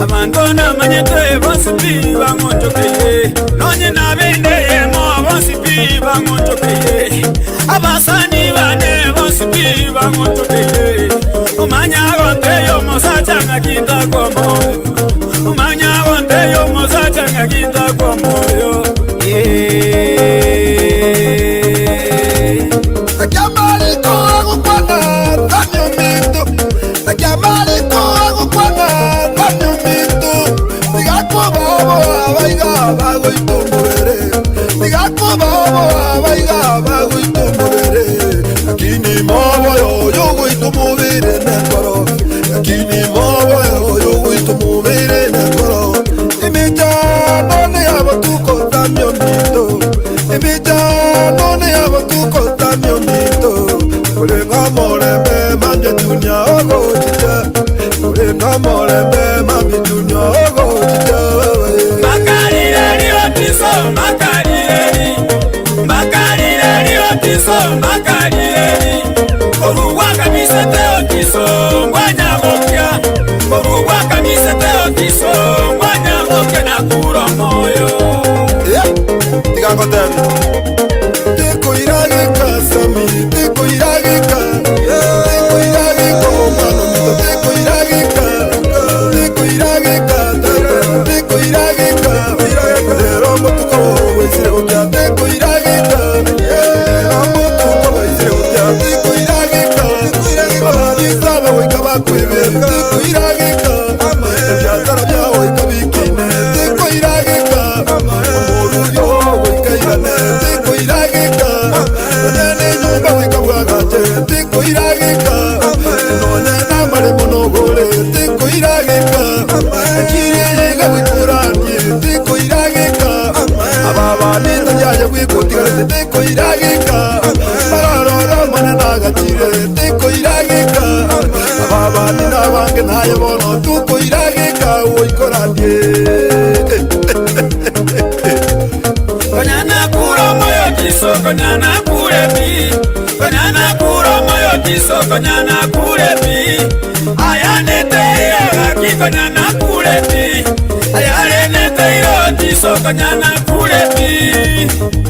Abandona manyete bonsipi bangonjokeye nonye nabendeye mo bonsipi bangonjokeye abasani bane bonsipi bangonjokeye umanya gonteyo mosacha ngakinda kwa moyo umanya gonteyo mosacha ngakinda kwa moyo Akiamariko agukwana tanyo mito Akiamariko agukwana tanyo mito Nigakubobo abaiga bagoitumubere Nigakubobo abaiga bagoitumubere Lakini moboyo yogoitumubere nekoro Lakini moboyo yogoitumubere nekoro Imichano ne abatuko tanyo mito Imichano ne abatuko tanyo mito Olenga morembe manje dunia ogochita Olenga morembe manje dunia ogochita Makalireri otiso makalireri Makalireri otiso makalireri Oruwa kamisete otiso ngwanya gokya Oruwa kamisete otiso ngwanya gokya na kuro moyo Tigangotebi Teko iragika sami teko iragika Teko iragika omano mito teko iragika Teko iragika teko iragika Lero motuko wesire gokya teko iragika Lero motuko wesire gokya teko iragika Isaba weka bakwebe teko iragika Ebyatara byawe ikabikine teko iragika Omurubyo wekairane teko iragika Nene nyumba wekabwagache teko iragika None namare monogore teko iragika Ekirega wikuranie teko iragika Ababa nitajaje wikutigarete teko iragika Mararora mananagachire teko iragika Ababa ninabange naye bono tuko iragika oikoranie Konyana kuro moyo tiso konyana kure pi Konyana kuro moyo Otiso konya nakure pi. Ayanete iro gaki konya nakure pi. Ayarenete iro Otiso konya nakure pi.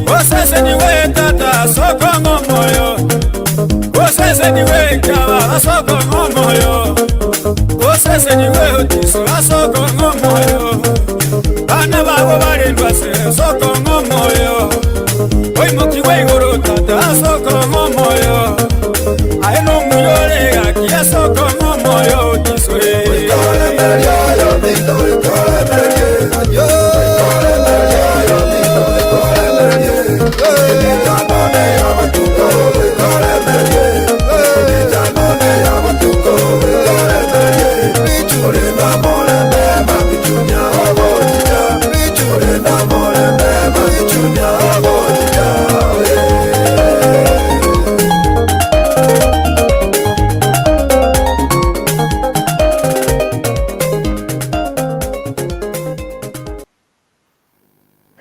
Osese ni we tata soko ngomoyo. Osese ni we kaba soko ngomoyo. Osese ni we Otiso soko ngomoyo. Bana babo barendwa se soko ngomoyo. Oimokiwe igoro tata soko ngomoyo. Aeno muyore gaki soko ngomoyo Otiso e.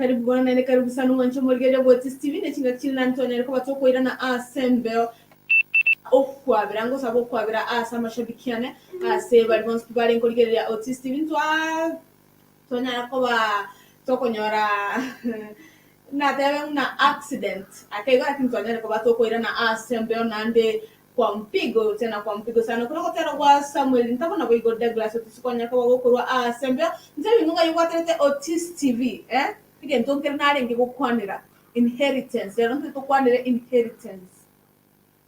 Karibu bwana nene, karibu sana mwancho morgeja Otis TV ne chinga chini na Antonio ko batoko irana asembeo okwabira ngo sabo kwabira asa mashabikiane ase bari bonse bari nkorigerera Otis TV ntwa tonyara ko ba tokonyora na tebe una accident akaiga akintonyara ko batoko irana asembeo nande kwa mpigo tena kwa mpigo sana kuna kotera kwa Samuel ntabona boigo Douglas Otis konya ko bagokorwa asembeo nzebi nunga yugwaterete Otis TV egento nkere narenge gokwanera inheritance rero ntitokwanire inheritance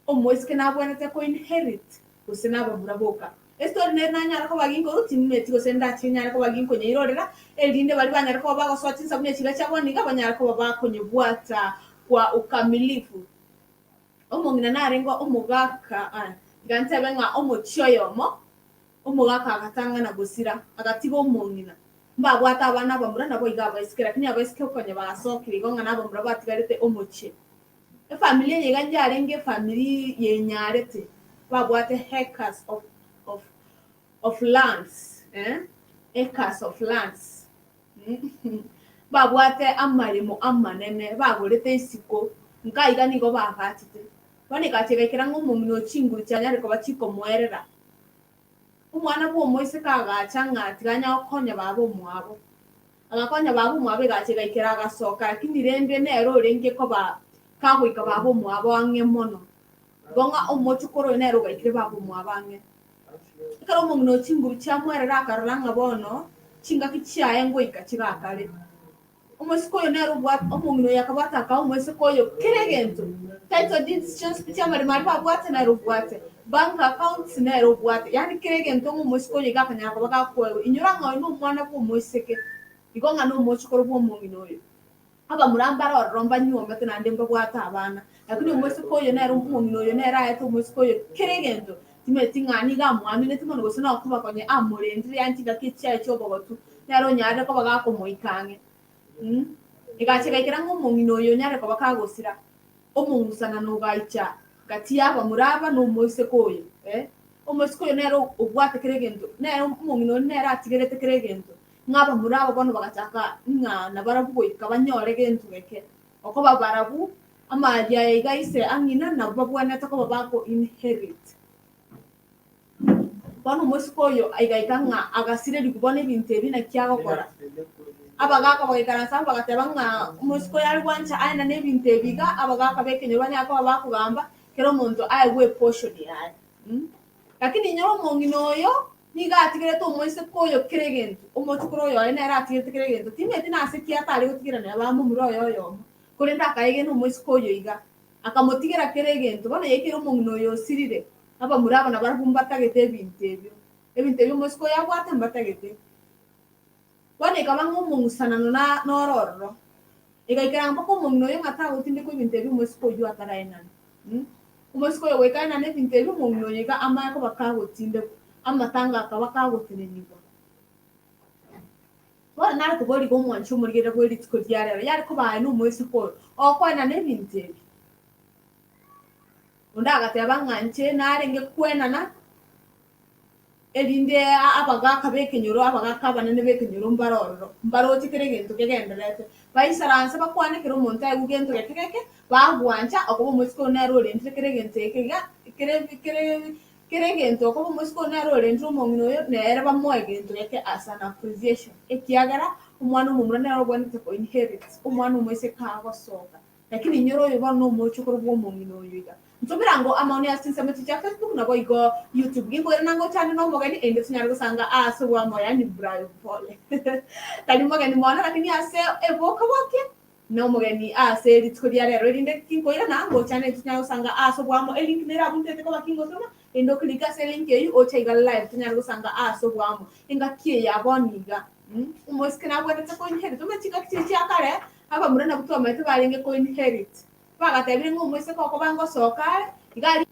omoisike nabwenete ko inherit gose nabamura boka estori nere nanyara ko baginko rutimeti gose ndachinyara ko baginko nyeirorera erinde bari banyara ko bagosoa chinsabune chiga chaboniga banyara ko bakonyebwata kwa ukamilifu. Omong'ina narengwa omogaka gantebe ng'a omochioyomo omogaka agatang'ana gosira agatiga omong'ina mbabwata abana bamura nabo iga abaisike lakini abaisike okonya basokire igo ng'a nabamura batigarete omochie. Efamili eye iga yarenge efamili yenyarete babwate hectares of lands, acres of lands babwate amaremo amanene bagorete isiko nkaiga nigo bagatete bane gategekera ng'omong'ina ochinguru chianyare koba chikomoerera omwana bwa omoiseke agacha ng'ati ganya gokonya baba omwabo agakonya baba omwabo egachegaikera agasoka lakini rende nere orenge koba kagoika baba omwabo ang'e mono igo ng'a omochokoro oyo nere ogaikire baba omwabo ang'e ekero omong'ina ochinguru chiamwerera akarora ng'a bono chingaki chiaye ngoika chigakare omoiseke oyo nere omong'ina oyo akabwata aka omoiseke oyo kera egento title deeds chionsi chiamaremo aria babwate nere obwate bank accounts nere obwate yaani kera egento ng'a omoiseke oyo iga akanyara koba gakoewa inyora ng'a oyo na omwana bwa omoiseke igo ng'a na omochokoro bwa omong'ina oyo abamura mbare ororo mbanyuomete naende mbabwate abana lakini omoiseke oyo nere omong'ina oyo nere aete omoiseke oyo kera egento timeti ng'a niga amwamineti mono gose nokobakonya amorendire yaani chingaki chiaye chiobogotu nere onyarire koba gakomoika ang'e. Igachegaikera ng'a omong'ina oyo onyare koba kagosira omong'usanano ogaicha gati y'abamura aba na omoiseke oyo omoiseke oyo nere obwate kera egento nere omong'ina oyo nere atigerete kera egento ng'a abamura aba bono bagachaka ng'a nabarabu goika banyore gento geke okoba barabu amari aya iga ise ang'ina nabo babwanete koba bako inherit. Bono omoiseke oyo aigaika ng'a agasireri kubona ebinto ebi naki agokora abagaka bagaikaransa bagateba ng'a omoiseke oyo ari gwancha aena na ebinto ebi iga abagaka bekenyoro banyara koba bakogamba kera omonto aegwe eportion yaye. Lakini inyora omong'ina oyo niga atigerete omoiseke oyo kera egento omochokoro oyo oye nere atigerete kera egento timeti nase ki atari gotigerana bamomura oyo oyomo korende akaegena omoiseke oyo iga akamotigera kera egento bono yaikire omong'ina oyo osirire abamura aba nabarabwo mbatagete ebinto ebio ebinto ebio omoiseke oyo abwate mbatagete bono ekaba ng'a omong'usanano norororo egaikera mpaka omong'ina oyo ng'a tagotindekwa ebinto ebio omoiseke oywo ataraenana. Omoiseke oyo goika aenane ebinto ebio omong'ina oyo iga amanye koba kagotindekwa amatanga akaba kagotenenigwa. Bono nare koboriga omwanchi omorigerera bwa erituko ria rero yare koba aye na omoiseke oyo okoenana ebinto ebi onde agateba ng'a inche narenge kwenana Erinde abagaka bekenyoro abagaka abanene bekenyoro mbarororo mbaroche kere egento kegenderete baisaranse bakwane kere omonto aigwe gento geke geke bagwancha okoba omoiseke oyo nere orentire kere egento eke iga kere kere kere egento okoba omoiseke oyo nere orentire omong'ina oyo nere bamoe egento geke as an appreciation ekiagera omwana omomura nere obwenerete koinherit omwana omoiseke agosoka lakini inyore oyo bono na omochokoro bwa omong'ina oyo iga. Ntomirango amaoni ase chinsemo echi chia Facebook nabo igo YouTube. Ginkoira nango chande na omogeni ende tonyare gosanga ase obwamo yaani Brian Pole. Tari mogeni mono lakini ase eboka bokia na omogeni ase rituko ria rero erinde ginkoira nango chande tonyare gosanga ase obwamo elink nere abwo ntete koba kingosoma ende oclicke ase elink eywo oche iga live tonyare gosanga ase obwamo engaki eye bono iga. Omoiseke nabwenerete koinherit omanye chingaki chiria chia kare abamura nabwo twamaete barenge koinherit. Bagatebire ng'a omoiseke okoba ngosoka are, iga aria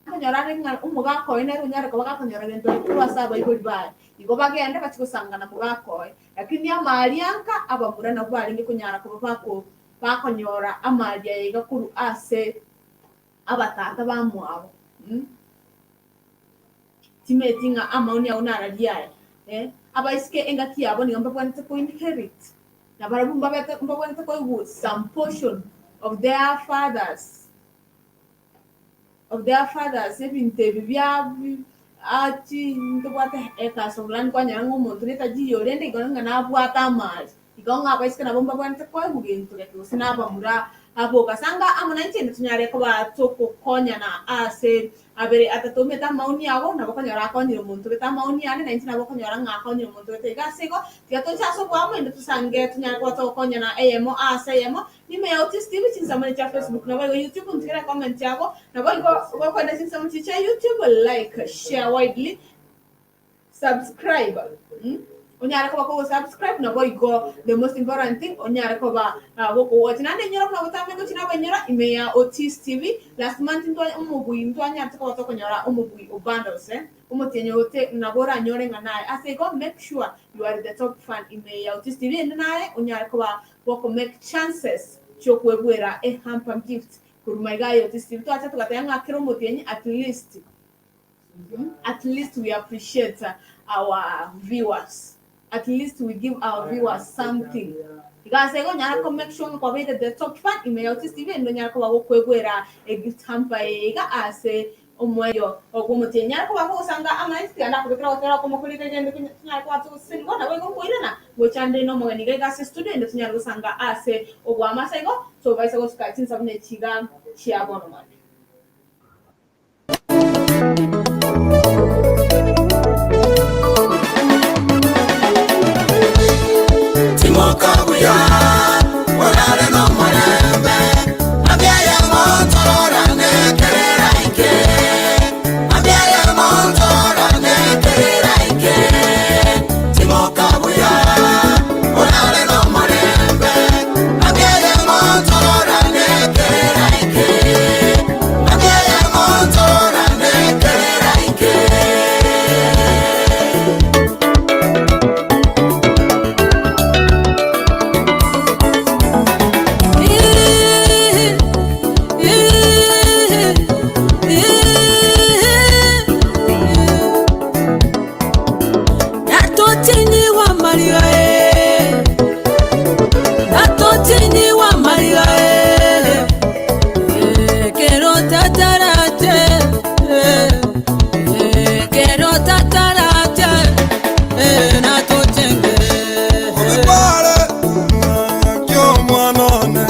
akonyora are ng'a omogaka oye nere onyare koba gakonyora gento korwa ase abaibori baye. Igo bagende bachie gosangana mogaka oye. Lakini amari anka abamura nabwo barenge konyara koba bako bakonyora amari aya iga korwa ase abatata bamwabo. Timeti ng'a amaoni agwo nararia aya eh, abaiseke engaki yabo nigo mbabwenerete koinherit, nabarabwo mbabete mbabwenerete koigwa some portion of their fathers ebinto ebi bia achi ntobwate acres of land kwanyora ng'a omonto netajiri orende igo ng'a nabwate amari igo ng'a abaiseke nabo mbabwenerete koegwa gento geke gose na abamura aboka sanga amo na inche tonyare koba togokonyana ase abere atato omanyete amaoni ago nabo okonyora akonyire omonto gete amaoni ane na inche nabo okonyora ng'a akonyire omonto gete iga ase igo tiga toche ase obwamo inde tosange tonyare koba togokonyana eyemo ase eyemo. Nime ya Otis TV chinsemo chia Facebook nabo igo YouTube ntigere comment yago nabo igo gokwenda chinsemo chiria chia YouTube like, share widely, subscribe. Onyare koba kogosubscribe nabo igo the most important thing onyare koba gokowatch naende enyora buna botambe ngochi nabainyora ime ya Otis TV last month ntwa omobui ntwanyarete koba tokonyora omobui o bundles eh omotienyi ote nabo oranyore ng'a naye ase igo make sure you are the top fan ime ya Otis TV ende naye onyare koba goko make chances chiokwebwera a hamper gift korwa iga ya Otis TV twacha togateba ng'a kera omotienyi at least we appreciate our viewers, at least we give our viewers something. Igase igo nyara ko make sure ng'a the top fan ime ya Otis TV endo nyara koba gokwegwera a gift hamper iga ase omweyo ogwo omotienyi nyara koba gogosanga amaisi tiganda kobekera gotera okomokorire gende tunyara koba togoseseniwa nabo igo nkoirana gochande na omogeni iga iga ase studio ende tunyare gosanga ase obwamo ase igo tobaisa gosuka chinsabuni chiga chia bono mambia. Timokabuya orare no murembe abyaya montora nekerera ike abyaya montora nekerera ike Timokabuya orare no murembe abyaya montora nekerera ike abyaya montora nekerera ike. Natotini wa Maria e, kero tatarache e, kero tatarache e, natochenge. Obepare, akiomwanone.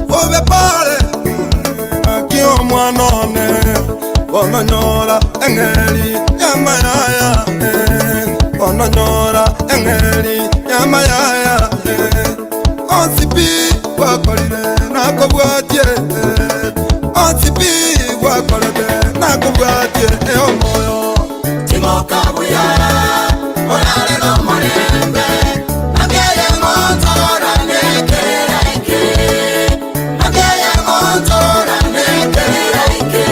Obepare, akiomwanone. Ononyora engeri yamayaya. Ononyora engeri yamayaya. Onsipi wakorire nakobwatie. Onsipi wakorire nakobwatie omoyo. Timokabuya orare no murembe abyaya montora nekerera ike abyaya montora nekerera ike.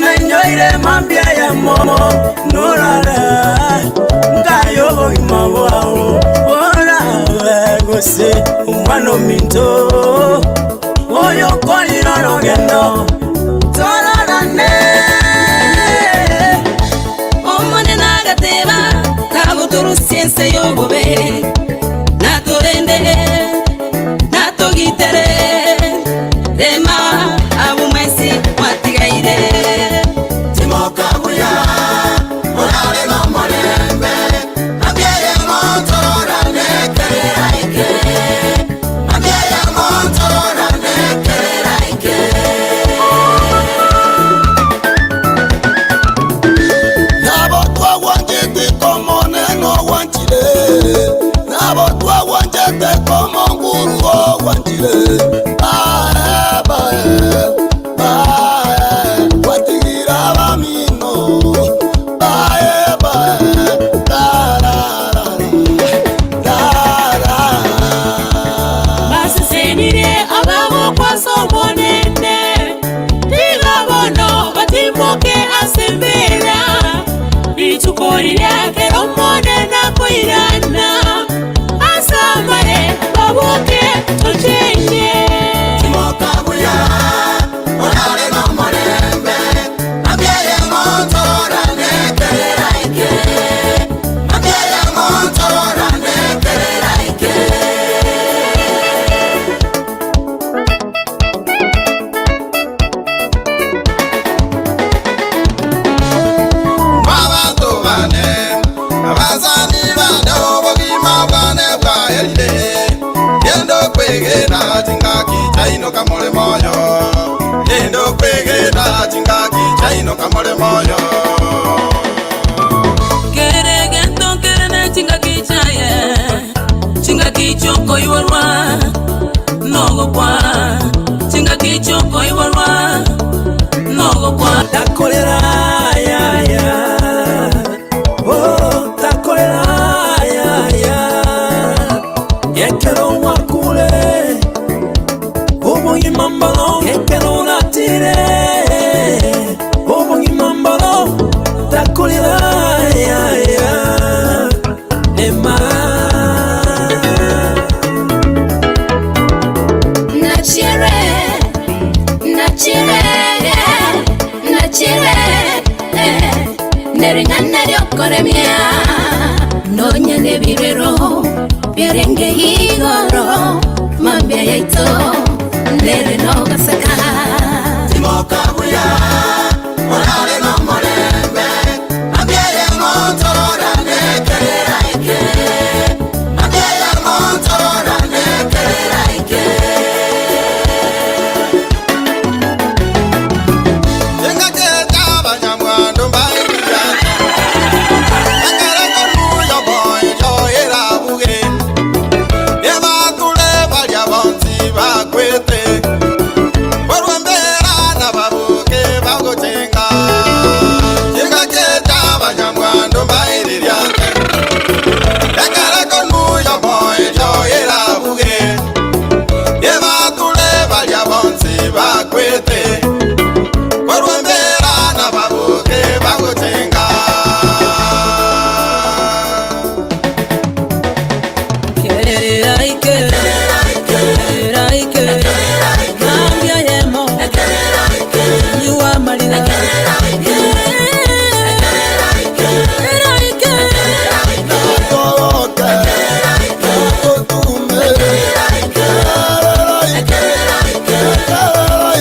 Nanyoire mambia ya momo norara ngayo imabwao ora gose umwana minto oyo kolira rogendo torara. Naturusiense yobobe Naturende Natugitere Rema abumwesi mwatigaire Timokabuya Orale no morembe Abyeye montora nekereraike Abyeye montora nekereraike Nabo twawanjete como neno wanchile Nabo twawanjete como nguru wanchile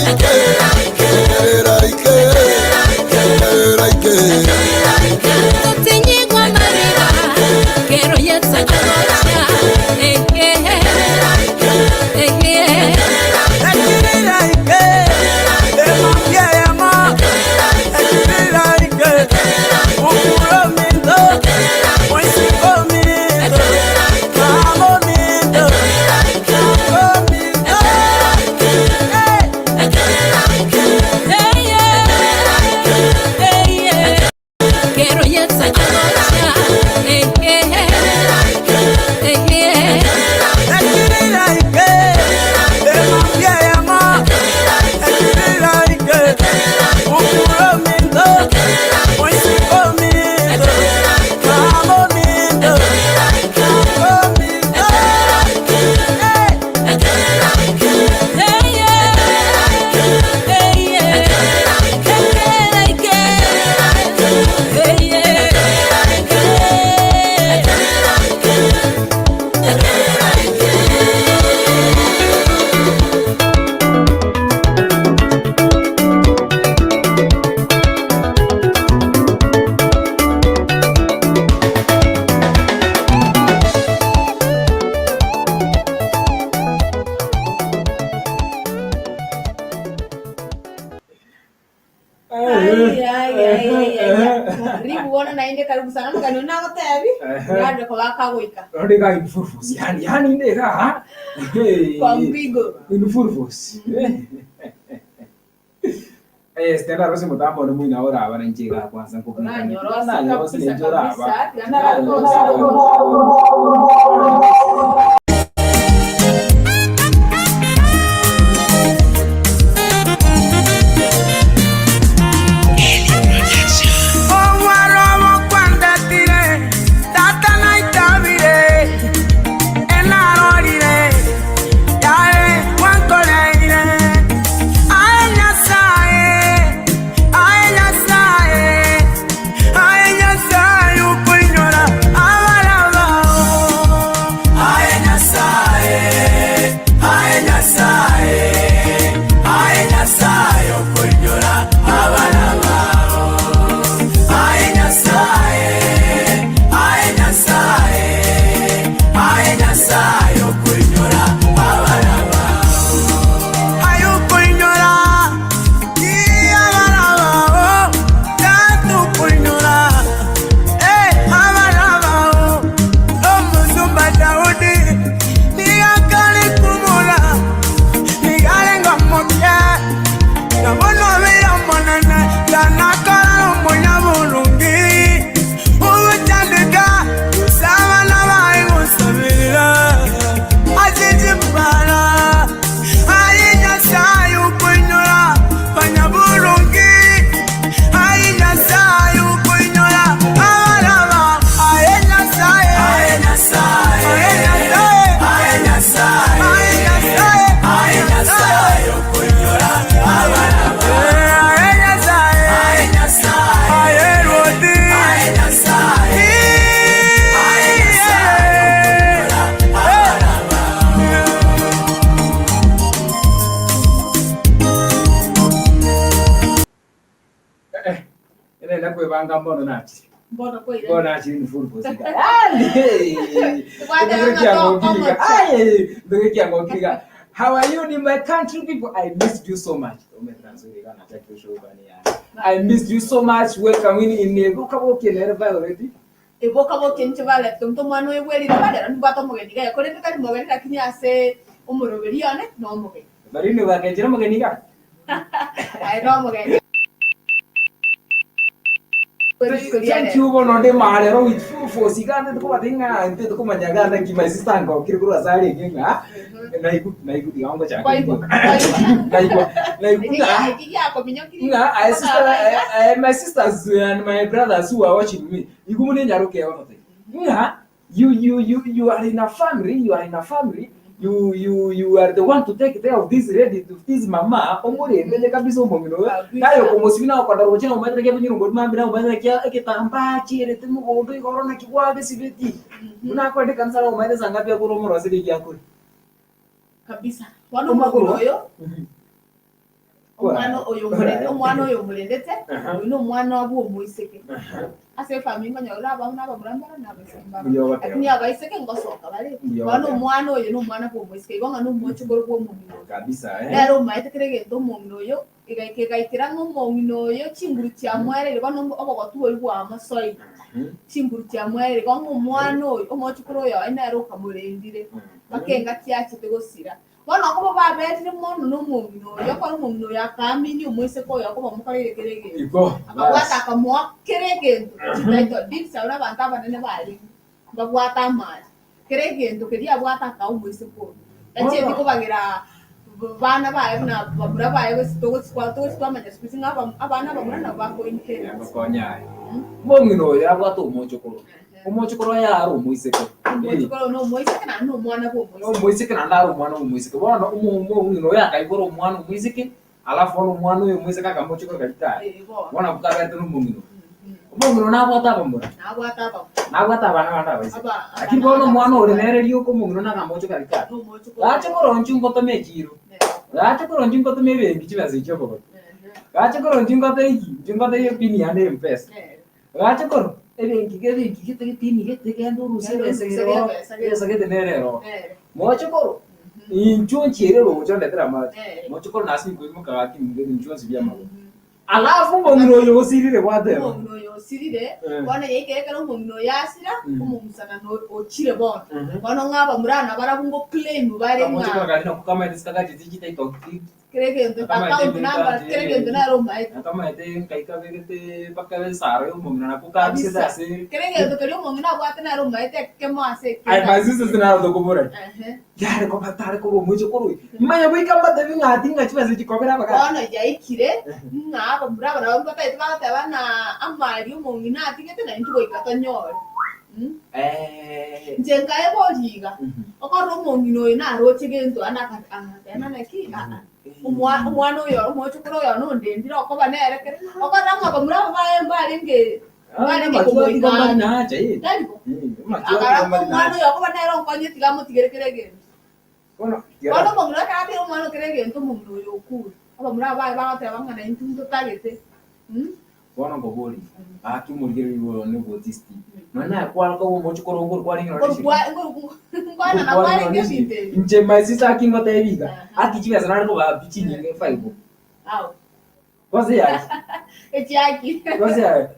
Like Ai, ai, ai, ai, ai. Karibu bona naende karibu sana mugani nagotebi ngande ko bakagoika Ndika in full force. Yani yani ndika. Kwa mpigo. In full force. Eh, Stella Rose mutambo ni mwina ora abana nchega kwanza Uranyorosa Nanyorosa kabisa ninjora aba. kabisa. Tigana Ogwarobo kwandatire, tata naitabire, enarorire, yae wankoreire. Ae Nyasaye, ae Nyasaye, ae Nyasaye ukoinyora abarabao. Ae Nyasaye, ae Nyasaye, ae Nyasaye ukoinyora abarabao. Ae Nyasaye, ae Nyasaye, ae Nyasaye ukoinyora abarabao. Aye ukoinyora, abarabao, tatu ukoinyora, abarabao. Omusumba Daudi, nigakali kumula, nigalenga mutya. Ndabona biramunene ndanakora umunyabulungi ubutandika usaba n'abaye gusabirira azizimara ari Nyasaye ukunyura banyabulungi ari Nyasaye ukunyura abaraba aye Nyasaye aye Nyasaye aye Nyasaye aye Nyasaye aye Nyasaye ukunyura abaraba aye Nyasaye aye Nyasaye aye Rodi aye Nyasaye aye Nyasaye abaraba. Eh, ene nakwebanga mbono nachi. Mbona kwire. Mbona nachi in full force. Yani. Kwatera Ay, ndoke. How are you in my country people? I missed you so much. I missed you so much. Welcome in Boka Nerva already. Eboka boke nche balete mto mwana oyo bwerire balera nibwata omogeni gaya korende tari mogeni lakini ase omoroberi one no omogeni. Barino bakenjira mogeni ga. Aye no omogeni. Thank you bono ndi marero with full force igande tukubatinga nte tukumanyaganda ki my sister ngo kiri kurwa sari nginga naigu naigu digango cha Kwaigwa. naigu naigu na nga I sister my sisters and my brothers who are watching me igumune nyaruke ono te nga you are in a family, you are in a family, you are the one to take care of this lady, of this mama omurembele kabisa omongino nayo komosibina okwanda rochina omatere kia binyirungo mambira omatere kia ekitambaa chirete mugondo igoro na kigwabe sibeti unakwende kanisa omatere sangapi akuro omoro asiri giakuri Kabisa wano omoguru oyo omwana oyo omurende omwana oyo omurendete oyo ni omwana bwa omoiseke ase efamiri ngonyora abamu n'abamurambara n'abaiseke mbara lakini abaiseke ngosoka bari wano omwana oyo ni omwana bwa omoiseke igo ng'a ni omochogoro bwa omong'ina oyo kabisa eh rero omaete kere egento omong'ina oyo igaikera ng'a omong'ina oyo chinguru chiamwerire bono obogotu bori bwamosoire chinguru chiamwerire igo ng'a omwana oyo omochokoro oyo aye nere okamorendire bakenga kiachete gosira bono okoba baberire mono na omong'ina oyo okora omong'ina oyo akaamini omoiseke oyo okoba omokorere kere egento iko akabwata akamoa kere egento chitaito deeds abo abantu abanene barenge babwata amari kere egento keria abwata akaa omoiseke oyo tachieti kobagira bana baye buna babura baye togosi twamanya siku ici ng'a abana bamura nabo bakoinherit. Bakonyaye mong'ina oyo abwate omochokoro omochokoro yaro omoiseke. Omochokoro na omoiseke naende na omwana bwa omoiseke. Omoiseke naende ari omwana omoiseke bono omong'ina oyo akaibora omwana omoiseke alafu bono omwana oyo omoiseke akamochokoro karitari Eh, bono. bono bukaberete na omong'ina omong'ina nabwate abamura Nabwate abamura. Nabwate abana bande abaiseke lakini bono omwana ore nere rioka omong'ina nakamocho karitari Nomochokoro. gache koronchi ngotome echiro gache koronchi ngotome ebenki chibesa echio obogote gache koronchi ngote iki nchi ngote epini yande Mpesa gache koro ebenki ebenki gete gepini gete genda orusie ebesa ero ebesa gete nere ero moche koro inchuo nchiere rocho ndetera amache moche koro nasi nkoimoka gaki inchuo nsibia amagoro. Alafu omong'ina oyo osirire gwateba. Omong'ina oyo osirire, Eh. bono yaikire ekero omong'ina oyo asira, Mm. omomusana no ochire bono. Mhm. Bono ng'a abamura nabarabwo ngoclaim bare Kamoche ng'a kagari nako kamaete sikagacheti chitaito kera egento Kamaete account number ebinto kera egento naro omaete. Nakamaete nkaikabegete mpaka esaro ya omong'ina nako kabisete Kabisa. ase Kera egento keria omong'ina abwate naro omaete ekemo ase Aye ekende. my sisters naro tokoborani. Ehe. Yare koba tare koba omoicho korwa oi. Manya goika mbatebi ng'a ati ng'a chibesa echi kobera abagaka. Bono yaikire ng'a abamura aba nabo batagete bagateba ng'a amari omong'ina atigete na intwe goika tonyore. Mm. Eh. Inche nkaeboria iga, okorora omong'ina oyo naroche gento ande akateba naki aa, omwana oyo omochokoro oyo nondendire okoba nere kere, okorora ng'a abamura aba baye mbarenge mbarenge komoika ang'e. Tari bo? Akarora ng'a omwana oyo okoba nere onkonyete tiga amotigere kera egento. Bono omong'ina ekero atigire omwana kera egento omong'ina oyo okure, abamura aba baye bagoteba ng'a naintwe ntotagete. Bono nkoborie, gaki omorigereria igoro one bw'otisti, nonya naye kware koba omochokoro oo nkwarenge nonya ne Nkwanana kwarenge ebinto ebi. Inche my sister aki ngotebi iga, aki chibesa nare kobaa pi chinyinge five. Au. Gose yaki. Echiaki. Gose yaki.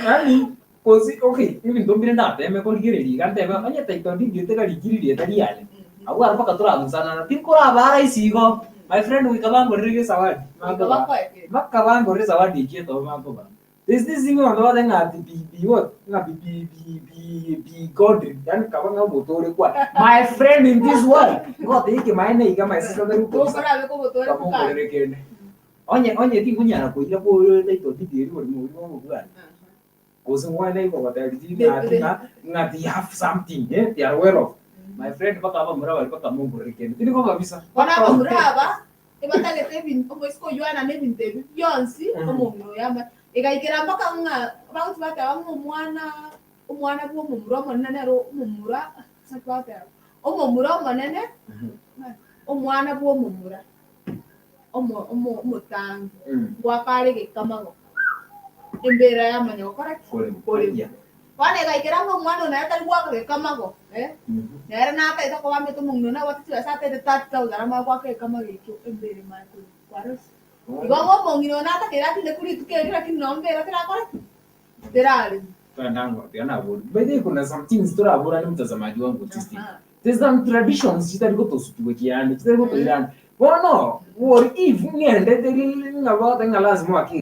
Yaani gose okay, ebinto mbire ndateme korigereria iga ntebe onye title deed etegarikirie rieta riane, abwo aro mpaka toramusanana, tinkorabaa rahisi igo, my friend goika bangorere gesawadi, Goika bakoe. Mpaka bangorere zawadi echio etobe bakoba. There's this thing abanto bagoteba ng'a ati be be what? Ng'a be be be be be godly, yaani kaba ng'a omotorekwa. My friend in this world, ngotebie ekemanyeene iga my sister tari gokosa. Tokorabe kobotoreku Kaba kare. onkorere kende. Onye onye tinkonyara koira koyo title deed eria oborimo boria bwa obobwani, gose ngwane igo gotebia riria ng'a ati ng'a ng'a they have something eh, they are well off. My friend mpaka abamura baria bakamongorera kende, tindi kobabisa. Bono abamura aba ebatagete ebinto omoiseke oyio aenane ebinto ebi bionsi omong'ina oyo amanye. Egaikera mpaka ng'a bagochi bateba ng'a omwana omwana bwa omomura omonene nere omomura ase bateba omomura omonene omwana bwa omomura omo omo omotangi ngoaka are gekamago embera yamanya gokora ki? Korema. Bono egaikera ng'a omwana oyo nere tari goaka gekamago eh, nere natagete koba amete omong'ina one abwate chibesa atagete 30,000 amanye goaka gekamago ekio embera emanye korema. Kwarorire? Igo ng'a omong'ina oyo natakeire atindekwe rituko erio lakini nonye embera terakora ki? Terarema. Tiga nabori. By the way kuna some things toraborane mtazamaji wangu autistic. There's some traditions chitari gotosukiwa kiande, chitari gotoirana. Bono, what if ng'endete ng'a bagoteba ng'a lazima oake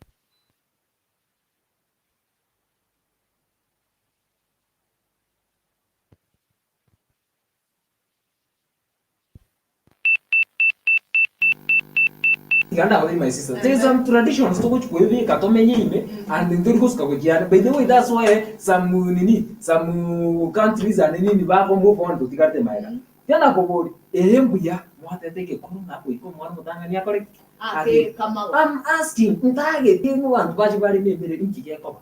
Iga ndagotebie my sister, there is some traditions togochi koebeka tomenye ime and ntori gosuka gochia ande. By the way that's why some nini some countries and nini bako move on totigarete maega. Tiga nakoboria, eye mbuya mwatete egekoro ng'a goika omwana omotang'ani akore ki? Ake kamago. I'm asking, ntagete ng'o abanto bache bareme emere inki gekoba?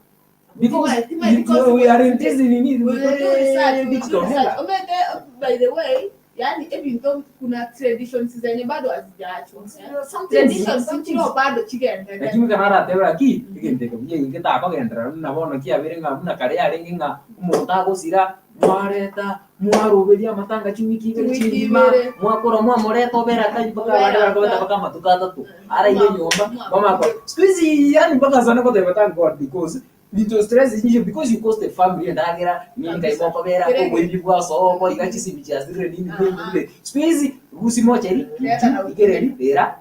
Because Timanyeti it, we are in this nini, We will do research, we will do digital research. era. Omete, by the way, yani ebinto kuna traditions zenye bado hazijaachwa. Eh? Some things- Traditions some chiro things- bado chigenderere. Lakini ekero aratebe gaki, egento eke buya inche takogenderera buna bono kiabeire ng'a buna kare yarenge ng'a omonto agosira, mwareta, mwaroberia amatanga chiwiki ibere Chiwiki chingima, ibere. mwakora mwamoreta obere aka mpaka Obere abande aka. bakobeta mpaka amatuko atato, araire nyomba, Mwa- bamanya siku hizi yaani mpaka sana koteba thank God because into stress nyingi because you cost the family endagera nini Kabisa. kai mokobera Kere- oboibi bwasobo iga chisimi chiasirire nini nini Aha. nini siku hizi rusi mocheri Leta na ikereri era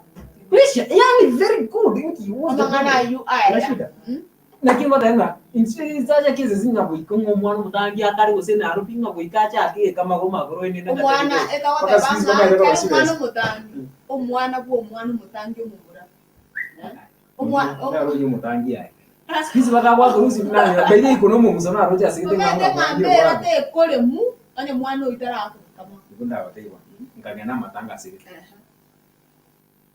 Kwisha, yani very good inki what's the Amang'ana problem? ayio aya. Kuna shida. Mm. Naki ngoteba ng'a inche sacha kese sing'a goika ng'a omwana omotangi akare gose narobi ng'a goika achake egeka magoro magoro ene na Omwana Mpaka etagoteba siku hizi ng'a bamaete kare koba omwana serious. omotangi omwana bwa omwana omotangi omomura. Eh? Omwa- Naro oyo omotangi aye. Siku hizi bakabwata orusi buna by the way kono omomusa naroche asegete ng'a Omanyete ng'a omotangi mbera obwate. tekoremu onye mwana oyio tarakoreka mono. Igo ndagotebiwa, nkagenda amatanga asegete.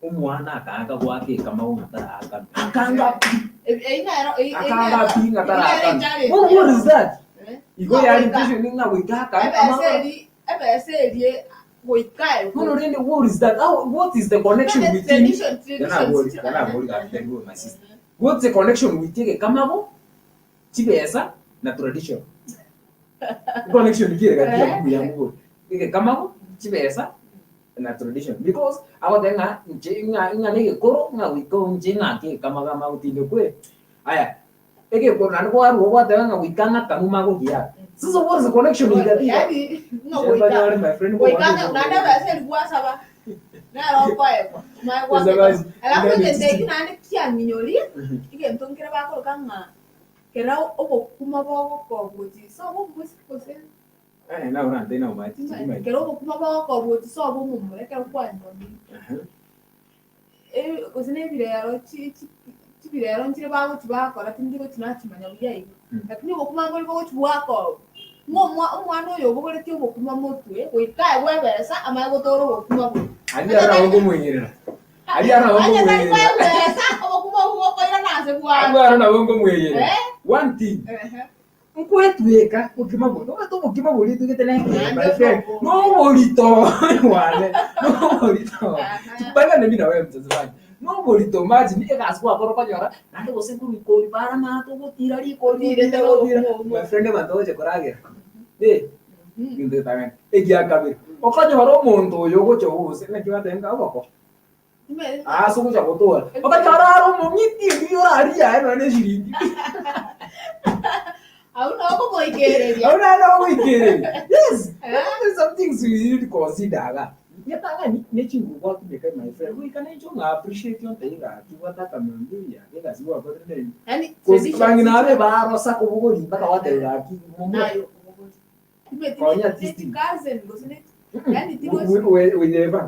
Omwana akaanga goaka ekama ng'a taraakana. Akanga pi, Eyio nero eyio akanga nero pi ng'a eyio nero taraakana. echallenge What what is that? Eh? Igo Ng'a yari goika vision ng'a goika aka ebesa eri ebesa erie goika Bono rende what is that? How, what is the connection Omanyete between tradition Yanabori, traditions yanabori gaki tari my sister. What's the connection with ekamago, chibesa na tradition? Connection kire gati ya buya mugo. Ekamago, chibesa Na tradition because agote ng'a nche ng'a ng'a negekoro ng'a goika nche ng'ake kamagama gotinde kwe aya egekoro naende kwarwa gwateba ng'a goika ng'akanu magokia. Sasa what is the connection you got? Yani no goika my friend goika naende besa erigwasaba nero okoegwa omae gwakeka alafu egento eki naende kiang'inyoria egento nkere bakoroka ng'a kera obokuma bogokogochi sobo omosike gose eh na urante na umati kera obokuma bogokogochi sobo omomura ekero kwanyomire gose na ebirero chibirero nchire bagochi bakora tindi gochi nachimanya buya igo lakini obokuma mbori bogochi bwakoba omwana oyo obogoretie obokuma motwe goika bwebesa amae gotora obokuma bwe ari ara ngomwenyerera ari ara ngomwenyerera bwebesa obokuma obwo bokoira nase bwana ari ara ngomwenyerera one thing nkwetweka bukima bwo no bukima buri tugete na my friend no borito wane no borito tubaga na mimi na wewe mtazamaji no borito maji ni egaswa koro konyora nande gose kurikori bara ma to gotira rikori my friend bandoje koragera eh nginde tamen egia kabiri okanyora omonto oyo gocho gose naki batenga oboko ah sukucha gotora okanyora aro omong'iti ndiyo oraria eno ne shiringi Auna okomoikereria. Auna okomoikereria. Yes. There's some things we need to consider. Nyatanga ni nechingu kwatumika my friend. We can enjoy appreciate yon tenga kiwata kamambia. Ngasiwa kwa tene. Yani bangina abe barosa kubugori mpaka watera ki nayo. Konya tisti. Cousin gosine. Yani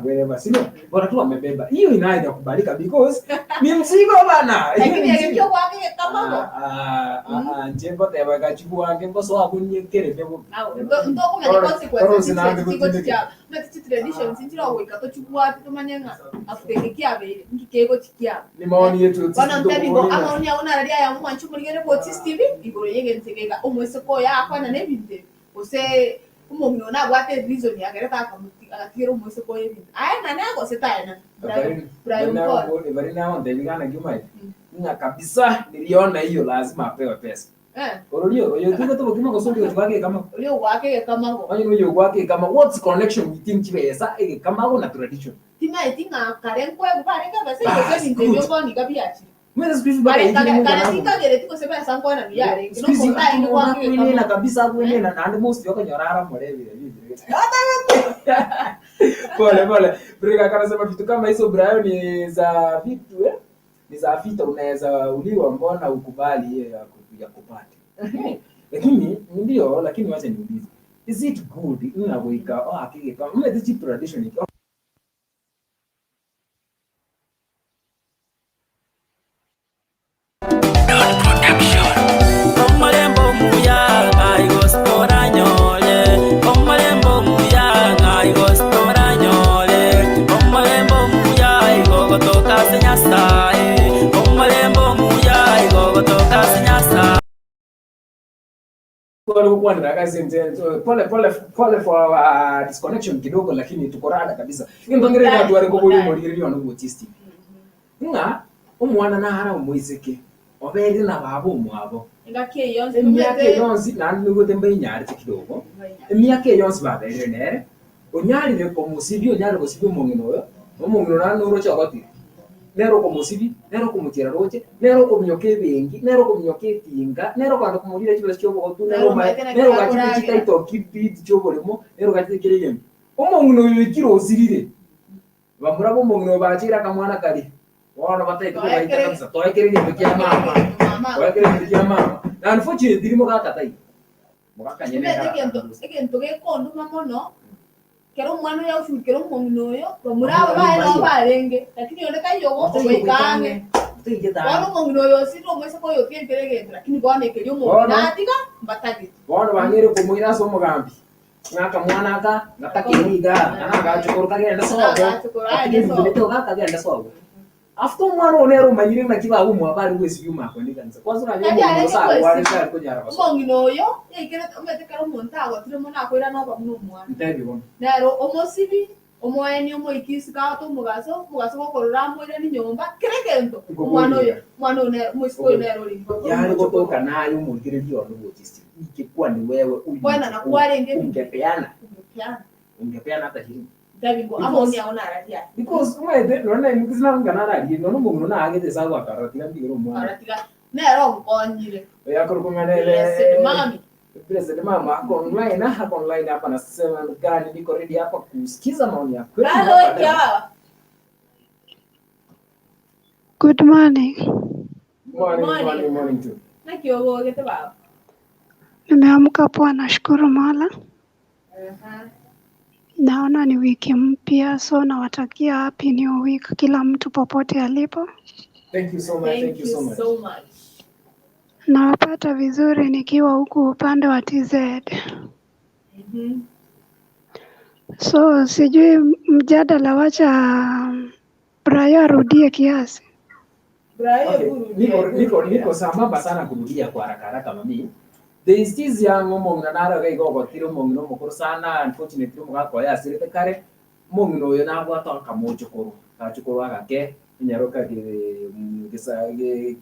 wherever sio bora tu amebeba hiyo inaenda kubalika because ni mzigo bana. Lakini alipyo kwake kama njembo teba gachibu wange mboso wakunye nebo ndo kumenya consequences chiko cha na traditions nchira wika to chibwa tumanya afuteke kiabe ngikego chikia ni maoni yetu bana ntabigo amaoni yaona radia ya mwanchu muligere bo TV igoro yegentegega omwese ko yakwana nebinte ose umuntu nabwate reason yagereta akamutigera umwese ko yebintu aya nana gose tayana Brian Paul bari nao ndebigana gyumai nga kabisa niliona hiyo lazima apewe pesa Orolio oyo tuko to bokima gosoli twake kama ulio wake kama go onye uyo wake kama what's connection between chibesa ege kama go na tradition tima etinga karenkwe kubarenga bese gose nintebyo boni kabiachi Mwezi siku hizi baka kare kare tiko sema sango na biyare no konta ino kwa kwenena kabisa kwenena na most yokonyorara mole vile vile. Pole pole. Brika kanasema vitu kama hizo Brian ni za vitu eh? Ni za vita unaweza uliwa mbona ukubali hiyo ya kupata. Lakini ndio lakini wacha niulize. Is it good unagoika oh akige kama mwe tradition Pole pole pole for our disconnection kidogo lakini tuko rada kabisa. Ngongere watu wale koboli moliriri ono tisti. Nga omwana na hara omoiseke obere na babo omwabo. Ngake yonse emyaka yonse na nugo tembe nyari kidogo. Emyaka yonse babere nere. Onyarire komusibi onyarire kosibi omongino oyo. Omongino na noro chagati. Nero komusibi, nero komutira roche, nero komunyoka ebengi, nero komunyoka etinga, nero kwanda kumurira chibesa chiobogotu, nero nero gachite chitaito kibiti chioboremo, nero gachite kiregemi. Omongino oyo ekiro osirire. Bamura bomongino bachira kamwana kari. Bono bataite kobaita kabisa. Toekere gento kia mama. Toekere gento kia mama. Na unfortunately mugakatai. Mugakanyene. Egento gekonduma mono. Kero omwana oyo aushurikere omong'ina oyo bamura aba baye nabo barenge lakini onde taiyogo ogoikange bono omong'ina oyo osire omweseke oyo otiekere egento lakini bono ekeria omong'ina atiga mbatagete bono bang'ire komoira ase omogambi ng'aka mwana aka ngatakeriga nagachukuru kagenda sobo kagenda sobo after omwana one nero omanyire naki bagomwa bari gwesibi omakoni kanisa kwanza oranyora omong'ina oyo yaikere omanyete kero omonto agotire mono akoira noba buna omwana ntebi bono nero omosibi omoeni omoikisi kagote omogaso omogaso gokorora amoirani nyomba kere egento omwana oyo omwana oyo nero omoisiko oyo nero ori yari gotoka nayo omorikereria ono gochisti ikikuwa ni wewe kwana na kwarenge ungepeana ungepeana ungepeana hata shilingi Ndabingo amoni aona araria. Because umaete nona imukisina ngana ararie nona omong'ina naagete ase agoakara tiga mbigere omwana. Aratiga nero nkonyire. Oyo kung'anele Blessed mami. Blessed mama ako online hapa nasema gani, niko ready hapa kusikiza maoni yako. Halo kia baba. Good morning. Morning, Morning. morning, morning too. Naki ogogete baba. Nimeamka poa, nashukuru Mola. Aha. Naona ni wiki mpya, so nawatakia happy new week kila mtu popote alipo. Thank you so much. Thank Thank you so much. so much. Nawapata vizuri nikiwa huku upande wa TZ. So sijui mjadala, wacha Brayo arudie kiasi. Brayo Okay, kurudia. niko sambamba sana kurudia kwa haraka haraka mami. There is this young omong'ina naro iga ogotire omong'ina omokoro sana, unfortunately omogaka oye asirete kare. Omong'ina oyo nabwate akamochokoro gachokoro agake onyaroka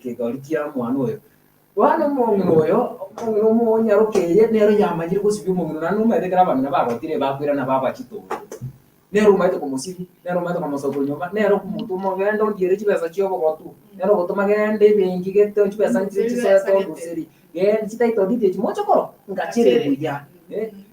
kegori kia omwana oyo. Bono omong'ina oyo omong'ina omonyaroka eye nero yamanyire gosibia omong'ina naende omanyete ekero abang'ina bagotire bakoirana babachitore. Nero omaete komosibi, nero omaete komosoka nyomba, nero komotuma ogende ondiere chibesa chia obogotu, nero ogotuma gende ebenki gete chibesa nchire chisoete onduseri, gende chitaito didi echi mochokoro, ngachere buya.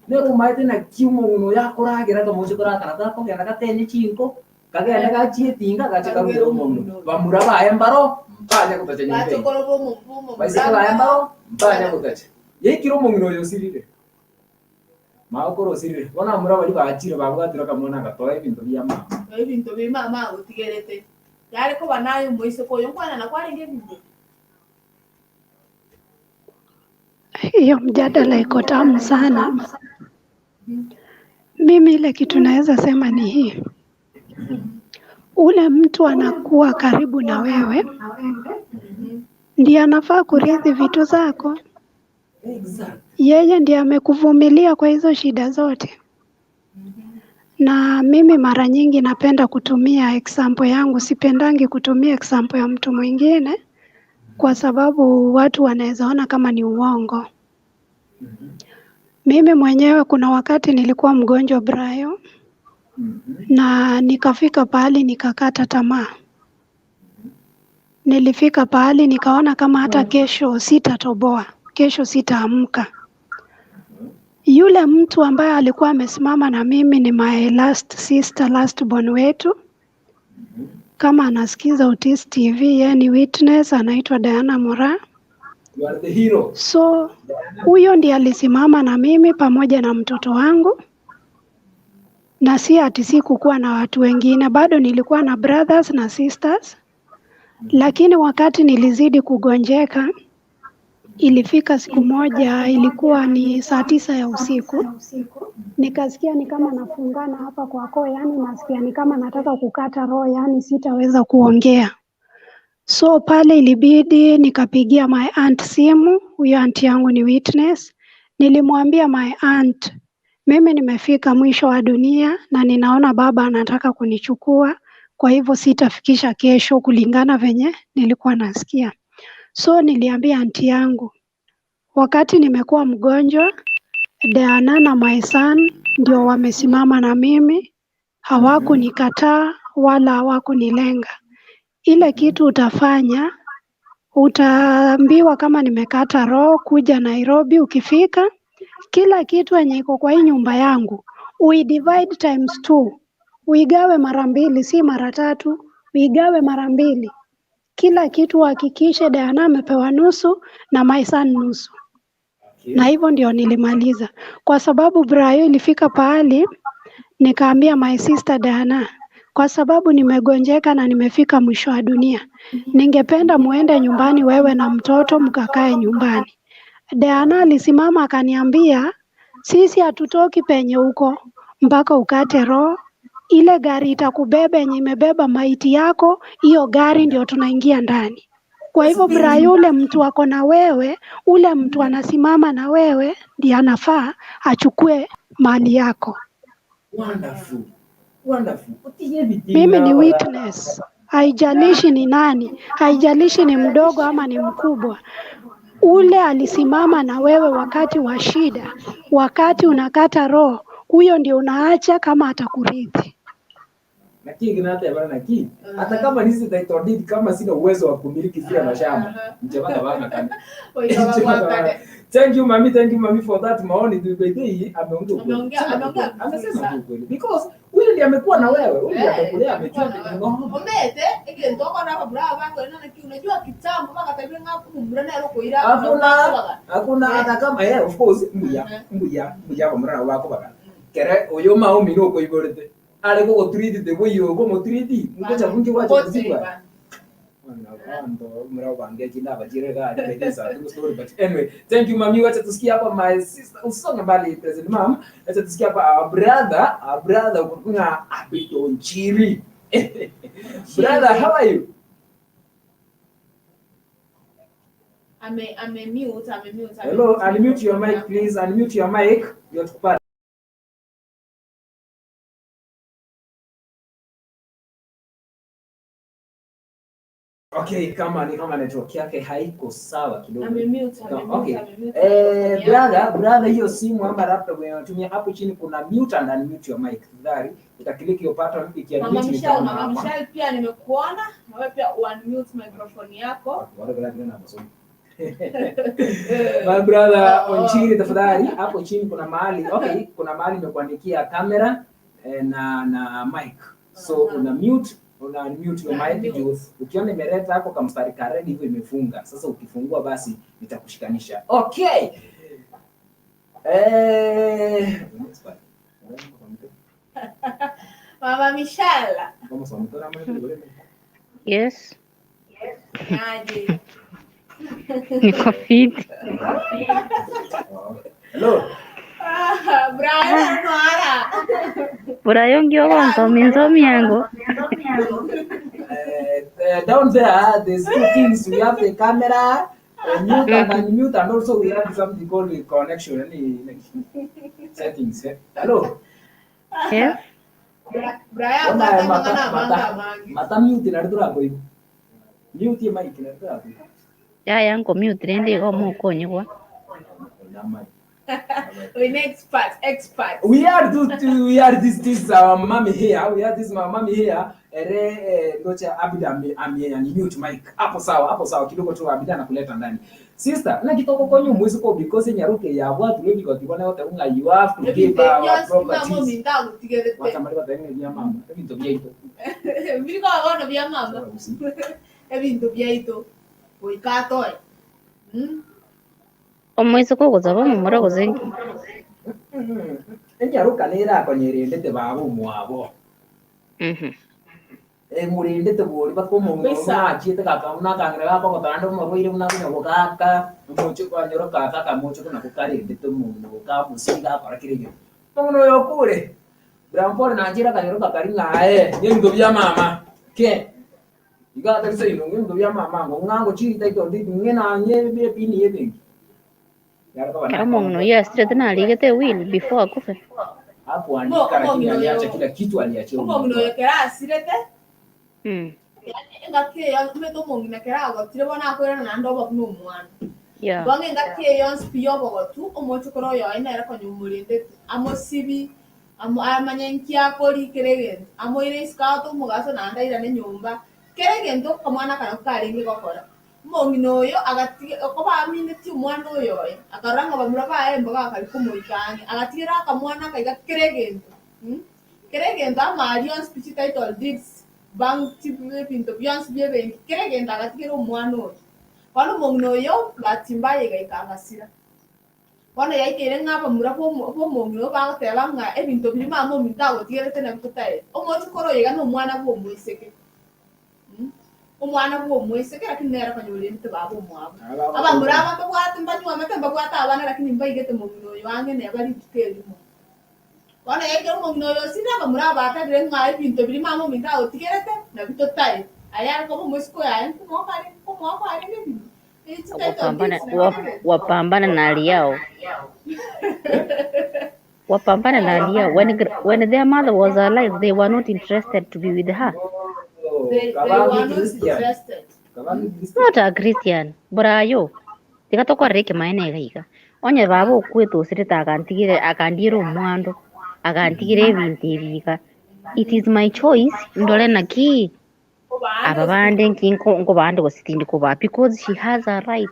Nero omaete naki omong'ina oyo akoragera kamochokoro akana gakogenda gatenye chinko, kagende gachie etinga gache karugere omong'ina. Bamura baye mbaro, mbanya gotacha nyomba eywo. Bachokoro bomo bomo. Baiseke baye mbaro, mbanya gotacha. Yaikire omong'ina oyo osirire. Magokoro osirire. Bono amura baria bachire babwatire bakamwana agatoa ebinto bia mama. Ebinto bi mama agotigerete. Yare koba nayo moiseko oyo nkwana na kwarenge ebinto. Hiyo mjadala iko tamu sana. Mimi ile kitu naweza sema ni hii, ule mtu anakuwa karibu na wewe ndiye anafaa kurithi vitu zako. Exactly. Yeye ndiye amekuvumilia kwa hizo shida zote. Na mimi mara nyingi napenda kutumia example yangu, sipendangi kutumia example ya mtu mwingine kwa sababu watu wanaweza ona kama ni uongo. Mimi mwenyewe kuna wakati nilikuwa mgonjwa Brayo, na nikafika pahali nikakata tamaa. Nilifika pahali nikaona kama hata kesho sitatoboa, kesho sitaamka. Yule mtu ambaye alikuwa amesimama na mimi ni my last sister, last born wetu. Kama anasikiza Otis TV, yeye ni witness, anaitwa Diana Mora. You are the hero. So huyo ndiye alisimama na mimi pamoja na mtoto wangu, na si ati sikukuwa na watu wengine, bado nilikuwa na brothers na sisters, lakini wakati nilizidi kugonjeka, ilifika siku moja, ilikuwa ni saa 9 ya usiku, nikasikia ni kama nafungana hapa kwa koo, yani nasikia ni kama nataka kukata roho, yani sitaweza kuongea. So pale ilibidi nikapigia my aunt simu, huyo aunt yangu ni witness. Nilimwambia my aunt, mimi nimefika mwisho wa dunia na ninaona baba anataka kunichukua, kwa hivyo sitafikisha kesho kulingana venye nilikuwa nasikia. So niliambia aunti yangu, wakati nimekuwa mgonjwa, Diana na my son ndio wamesimama na mimi, hawakunikataa wala hawakunilenga. Ile kitu utafanya, utaambiwa kama nimekata roho, kuja Nairobi. Ukifika, kila kitu yenye iko kwa hii nyumba yangu uidivide times two, uigawe mara mbili, si mara tatu, uigawe mara mbili. Kila kitu uhakikishe Diana amepewa nusu na my son nusu. Na hivyo ndio nilimaliza, kwa sababu Brayo ilifika pahali nikaambia my sister Diana, kwa sababu nimegonjeka na nimefika mwisho wa dunia, ningependa muende nyumbani, wewe na mtoto mkakae nyumbani. Diana alisimama akaniambia, sisi hatutoki penye huko mpaka ukate roho. Ile gari itakubeba yenye imebeba maiti yako, hiyo gari ndio tunaingia ndani. Kwa hivyo Brayo, ule mtu ako na wewe, ule mtu anasimama na wewe ndiye anafaa achukue mali yako. Wonderful. Wonderful. Utie bidii Mimi ni na witness, haijalishi ni nani, haijalishi ni mdogo ama ni mkubwa. Ule alisimama na wewe wakati wa shida, wakati unakata roho, huyo ndio unaacha kama atakurithi. Na kii kinatebana na kii. Hata kama nisi title deed, kama sina uwezo wa kumiliki zile mashamba. Mchabaka bana kana. Thank you mami, thank you mami for that maoni. By the way, ameongea ukweli. Ameongea vizuri Amesema sana. tu ukweli. Because huyu ndiye amekuwa na wewe, huyu ndiye amekulea, amejua vitu ng'ombe. Omete egento kora babura bango nana ki unajua kitambo bakatabire ngakumura nero koira. Hakuna hakuna hata kama of course mbuya mbuya mbuya bamurara wako baka. Kere oyo maomi no koiborete. Ale go treat the way you go mo treat. Mkocha bunge wacha kuzikwa. But anyway, thank you mami, wacha tusikie hapa my sister, usonge mbali president mom, wacha tusikie hapa our brother kuna Abito Nchiri. Brother, how are you? Ame mute, ame mute. Hello, unmute your mic please, unmute your mic. Ndio tukupate. Okay, kama ni kama network yake haiko sawa kidogo. Ame mute, ame mute, Okay. ame mute. Brother, hiyo simu ama laptop unayotumia hapo chini kuna mute and unmute your mic. Tafadhali utaklik hiyo button Mama ikiunmute Michelle, nitaona Mama hapa. Michelle pia nimekuona. Na wewe pia unmute microphone yako. My brother Onchiri, tafadhali hapo chini kuna mahali, okay, kuna mahali nimekuandikia kamera na mic. So una mute, una unmute your mic juu ukiona imeleta hapo kamstari ka red hivyo imefunga. Sasa ukifungua basi nitakushikanisha. Okay. Mama Michelle. Yes, Aje. niko fit. Hello. Ah, Brian Nwara. Burayo ngiogo nsomi nsomi yangu. Down there, there's two things. We have the camera, mute and unmute, and also we have something called the connection. Any settings. Eh? Hello. Yes. Brian Mata, mata mata, manga mangi. mata mute na rtura koi. Mute ya mic na rtura koi. Ya yango mute rende go mukonywa. We next expert, expert. We are we are this our mommy here. We are this my mommy here. Ere ndocha Abida ame yani mute mic. Hapo sawa kidogo tu Abida anakuleta ndani. Sister, na kitoko konyu mwezi ko because nyaruke ya watu levi kwa kibona wote unga you have to give our properties. Wacha mali batenge bya mama. Ebintu byaito. Biriko abono bya mama. Ebintu byaito. Oikatoe. Omwezi ko gozaba mumura gozengi. Enyaruka nera konyerendete babo mwabo. Murindete bori bakomo nachiete kaka unakangira gakogotanda omorwaire buna konya gogaka omoche kwanyora kaka kamoche kona gokarendete omonto gokamosi gakora kere egento omong'ina oyo okure Brampore nanchire akanyora kakari ng'aye ebinto bia mama ke iga atarisa ino ebinto bia mama ngo ng'ango chirita ito ndi ng'e nanye epini ya ebenki. Kero omong'ina oyo asirete narigete will before akufe. Hakuandika lakini aliacha kila kitu aliachia Omong'ina oyo kera asirete. Engaki eyo omete omong'ina kera agotire bono akoirana naende oboku na omwana. Yeah. Bono engaki eyo nsipi ya obogotu omochokoro oyo oye nere konya omorendete amosibi amanye nki akori kere egento amoire isiko agote omogaso naende airane nyomba kere egento omwana kana karenge gokora. Omong'ina oyo agatige okoba amineti omwana oyo oye akarora ng'a bamura baye mboga akari komoika ang'e agatigera akamwana akaiga kere egento. Kere egento amari onsi pi title deeds bank ebinto bionsi bia ebenki kere egento agatigera omwana oyo. Bono omong'ina oyo bahati mbaya egaika agasira. Bono yaikeire ng'a abamura bomong'ina oyo bagoteba ng'a ebinto biri mama ominto agotigerete nabio totaete. Omochokoro oyo iga na omwana bwa omoiseke. Omwana bwa omoiseke lakini nere konyorente baba omwabo. Abamura aba mbabwate mbanyuamete mbabwate abana lakini mbaigete omong'ina oyo ang'e neba rituko erimo. Bono yaikeire omong'ina oyo osire abamura abakarire ng'a ebinto biri mama ominto agotigerete nabio totaete. Aya ariko omoiseke oyo aye nkomwakare nkomwakare ebinto. Wapambana na hali yao. Wapambana na hali yao. When their mother was alive, they were not interested to be with her. They were not interested. Not a Christian. Burayo. Tigatokwarire maene iga. Onye baba okwete osirete akantigire akandira omwando akantigire ebinto ebi iga. It is my choice ndole naki aba bande nkinko ngo bande gositindi kuba because she has a right.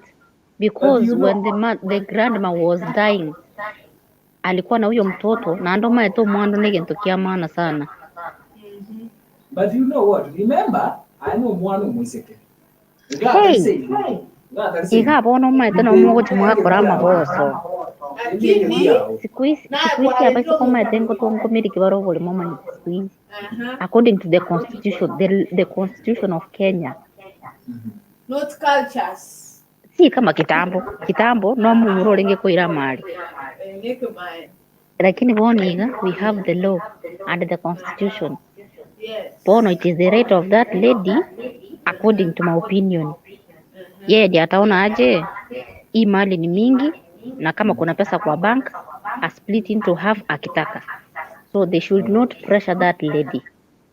But Because you when know, the grandma was dying alikuwa na huyo mtoto na ndo maete omwando ne gento kia maana sana. But you know what? Remember, I know mwana omwiseke. Hey, iga bono maete no mogochi mwakora amagoso. Lakini Siku hizi abasiko maete ngotongomiriki baro obulimo maete siku hizi. According to the constitution, the constitution of Kenya. Not cultures. Si kama kitambo, kitambo no mumuro orenge koira mali. Ngeke mae. Lakini bono iga we have the law and the constitution. Yes. Bono it is the right of that lady according to my opinion. Yeye ndiye ataona aje hii mali ni mingi na kama kuna pesa kwa bank a split into half akitaka. So they should not pressure that lady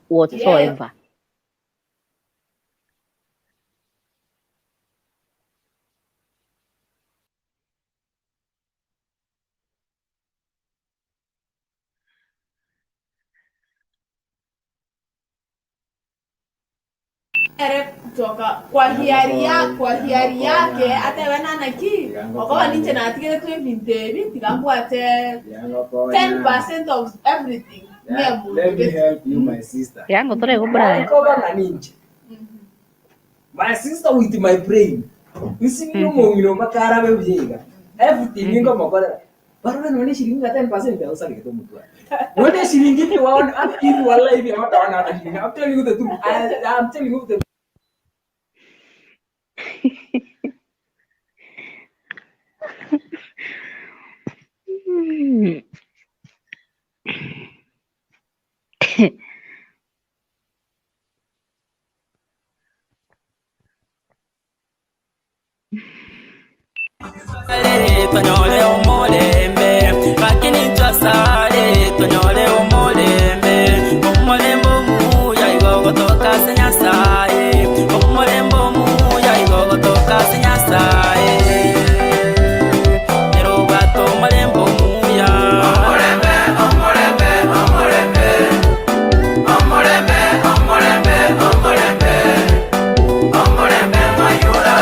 whatsoever. Ere kutoka kwa hiari ya kwa hiari yake hata wena naki okoba ninche natigere tu ebintu ebi tigambwate 10% of everything. Yeah, let me help you, my sister. Yango tore go Brian. Koba na ninche. My sister with my brain. Nsimyo mongino makara be byega. Everything ngo makora. Barua none shilingi 10% ya usali kitu mtu. None shilingi ni waone hivi wallahi hivi hawataona hata shilingi. I'm telling you the truth. I'm telling you the Tonyole omulembe lakini twasale tonyole omulembe omulembe omuya igogotoka se Nyasaye omulembe omuya igogotoka se Nyasaye nerobato omulembe omuya omulembe omulembe omulembe omulembe omulembe omulembe omulembe mayura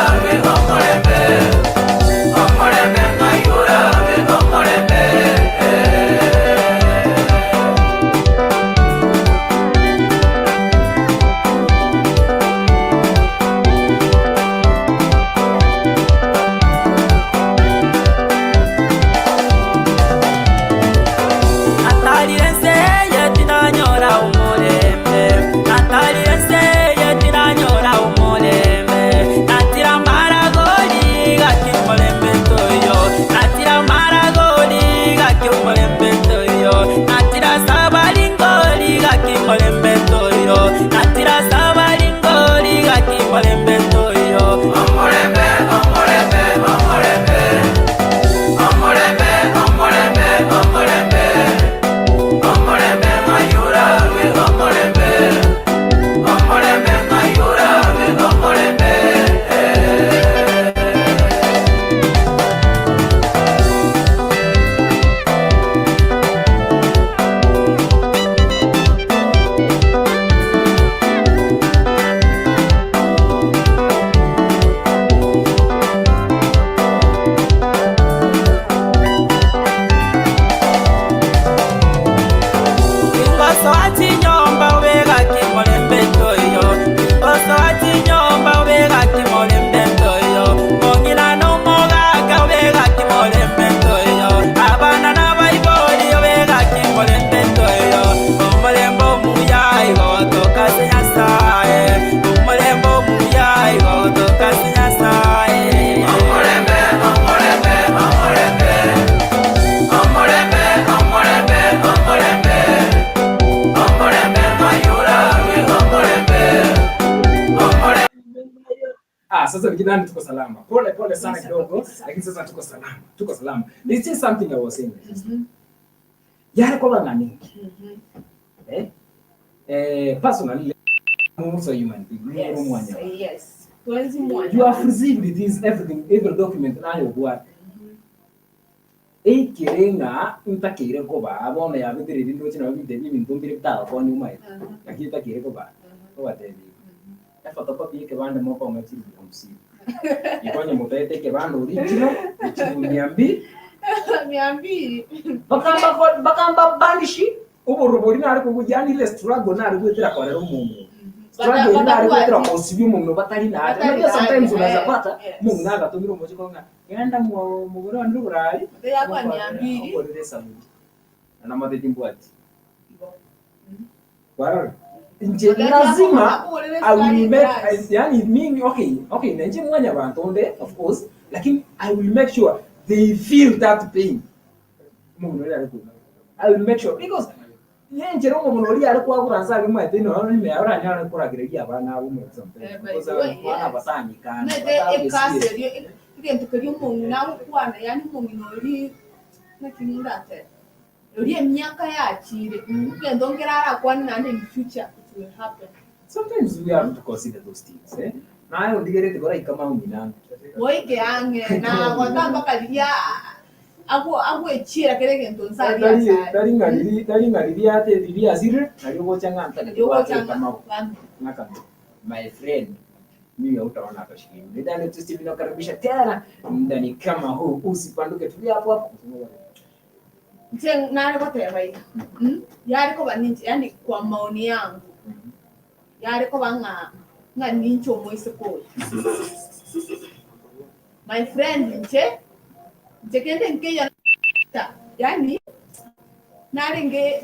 omulembe omulembe mayura omulembe. Sasa nikidhani tuko salama. Pole pole sana kidogo, lakini sasa tuko salama. Tuko salama. This is something I was saying. Yale kwa nani? Personally, I'm also a human being. Yes. Yes. You have received this everything, every document now you what. Eikirenga ntakire koba abona yabitire bintu chino binte bintu mbire bitagakoni umaye lakini takire koba obatebi efotokopi yekebande moko ngachiri 50 ikonye mutaete ekebande original echibu 200 200 bakamba banishi uborobori nari kugujyana ile struggle nari gwetera korera umuntu struggle nari gwetera kosibya umuntu batari nari. Unajua sometimes unaweza pata mungu nagatumira umuji konga genda mugore wa ndurayi yakwa 200 okorere sabuni na matete ati warara nje lazima I will make yani mimi okay nje mwanya abantu nde of course lakini I will make sure they feel that pain. Mungu ndio alikuwa I will make sure because yenje rongo muno ri ari kwaguranza ari mwete no no me ara nyara kuragireria abana abo mu sometimes because abana batanyikana nete ekase egento keri omongi nagokwana yani omongi nori nakingindate ori emyaka yakire ngendo ngera arakwana nande in future it will happen. Sometimes we have to consider those things eh nayo ndigerete kora ikama uminanga woike ange na gwatamba kaliria ako echira kere gento nsari tari ngari ate riria zire nari gochanga ntaka ngaka my friend mimi hautaona hata shilingi. Ndani tu Steve nakaribisha tena ndani kama huu usipanduke tulia hapo hapo. Nje nari goteba ika. Yari ko baninje yani kwa maoni yangu. Yari ko banga nga nincho moise ko. My friend nje kende nkeya yani narenge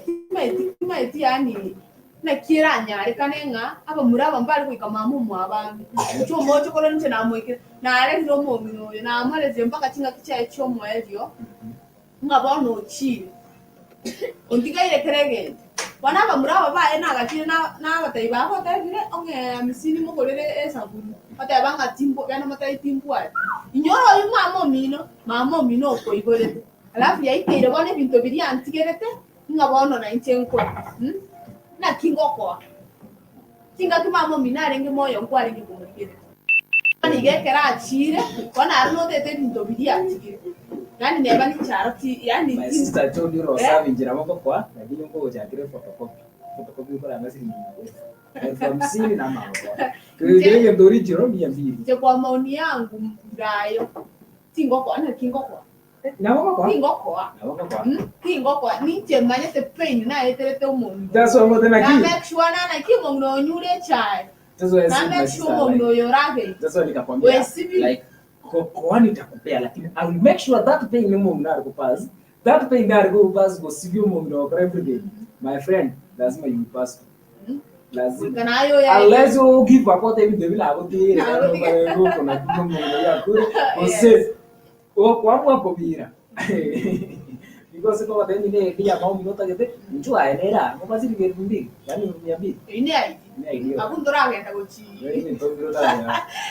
maiti yani nakiranya rekanenga aba muraba mbali kuika mamu mwabangi cyo mocho kolo nje namoike nareriro momino namareze mpaka chinga kichaye cyo mwelyo ngabona ochire ondigaire keregende bana aba muraba bae nagakire nabatayi babo tagire onge amisini mukorere esabuni bataba timbo yana matayi timbwa inyoro uyu mama omino okoigorete alafu yaikeire bona ebintu biri antigerete ngabona na inchenko na kingokoa kinga kimamo minarenge moyo nkwarenge kumurigire ani gekera achire kona arino tete bintu biri atigire yani neba ni charati yani my sister told you rosa vinjira moko kwa lakini ngo chakire photocopy ukora ngasiri 50 na mama kwa ndio original 200 je kwa maoni yangu ngayo tingokoa na kingokoa kingokoa kingokoa ninche manye the pain na eterete umuntu that's what I'm na make sure na kimongo onyure chai that's why na make sure umuntu yorage that's why nikakwambia like kokoa nitakupea lakini I will make sure that pain ni mungu na kupass that pain na go pass go see you mungu every day my friend lazima you pass lazima unless you give up what even devil agotire na na mungu yakure ose okwamwa kobira because ko bateni ne dia mau minota gete njua enera ngobaziri 2000 yani 200 ine ai ine akundora agenda gochi ine ndongiro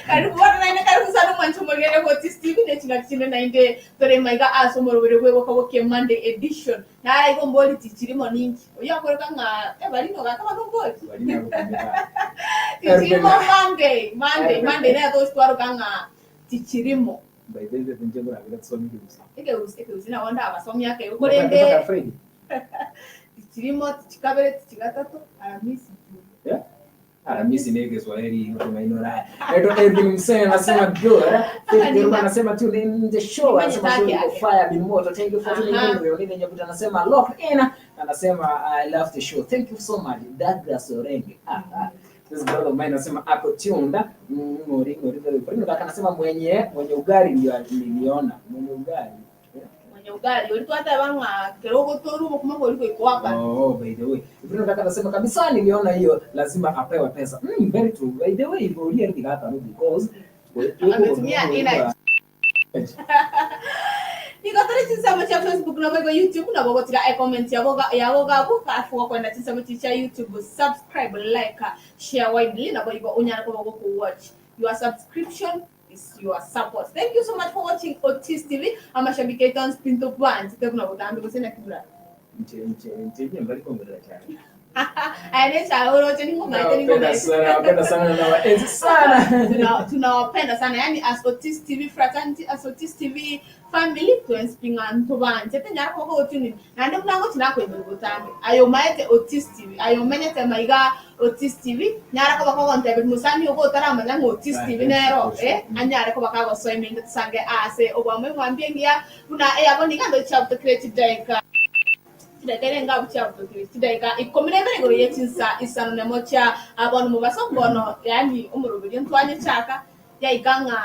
karibu bana naine karibu sana mwancho mogere goti Steve ne chinga chine nainde tore maiga asomoro bere gwe bokaboke Monday edition na iko mboli tichirimo ninki oyo akoreka nga ebalino gakaba nomboli tichirimo Monday na to kanga tichirimo by the way nje ngura bila tusome kibusa ekeusi na wanda abasomi yake ukorende tichirimo tichikabere tichigatatu aramisi yeah aramisi ni Kiswahili utumainora eto Edwin Msena anasema good Pedro anasema tune in the show anasema show fire be moto thank you for tuning in Leonine Nyabuta anasema lock in anasema I love the show thank you so much Douglas Orenge this brother of mine anasema ako tuned ngori ngori anasema mwenye ugali ndio niliona mwenye ugali mwenye ugali ulitwata bangwa kirogo torubo kuma kuliko iko hapa. Oh, by the way Bruno kaka anasema kabisa niliona hiyo lazima apewe pesa. Very true. By the way ulia ndikata no because ametumia ina Nikatore chisamo cha Facebook na kwa YouTube na bogotira e comment ya boga ya boga buka afu kwenda chisamo cha YouTube subscribe like share widely na boigo unyana kwa bogo watch your subscription is your support. Thank you so much for watching Otis TV. Amashabiki yetu on Spinto Band. Tekuna butambi kusena kibula. Nche nche nche mbali kongera cyane. Aenesha oroche ningomaite Nawapenda ningomaite. sana, nawapenda sana na waenzi sana. Tunawapenda sana yani as Otis TV fraternity, as Otis TV family twenspinga ntobanje tenyara koko otuni nande mlango tinakwenda butambe ayo maete Otis TV ayo menyete maiga Otis TV nyara ko bako kontebe musani uko taramanya ngo Otis TV nero anyare ko bakago so imende tusange ase obwamwe mwambie ngia buna abo nigando chapter creative daika chidaika buchabutukiri chidaika 12 igoro yechinsa 5 abono mubaso ngono yani omurubiri ntwanye chaka yaikanga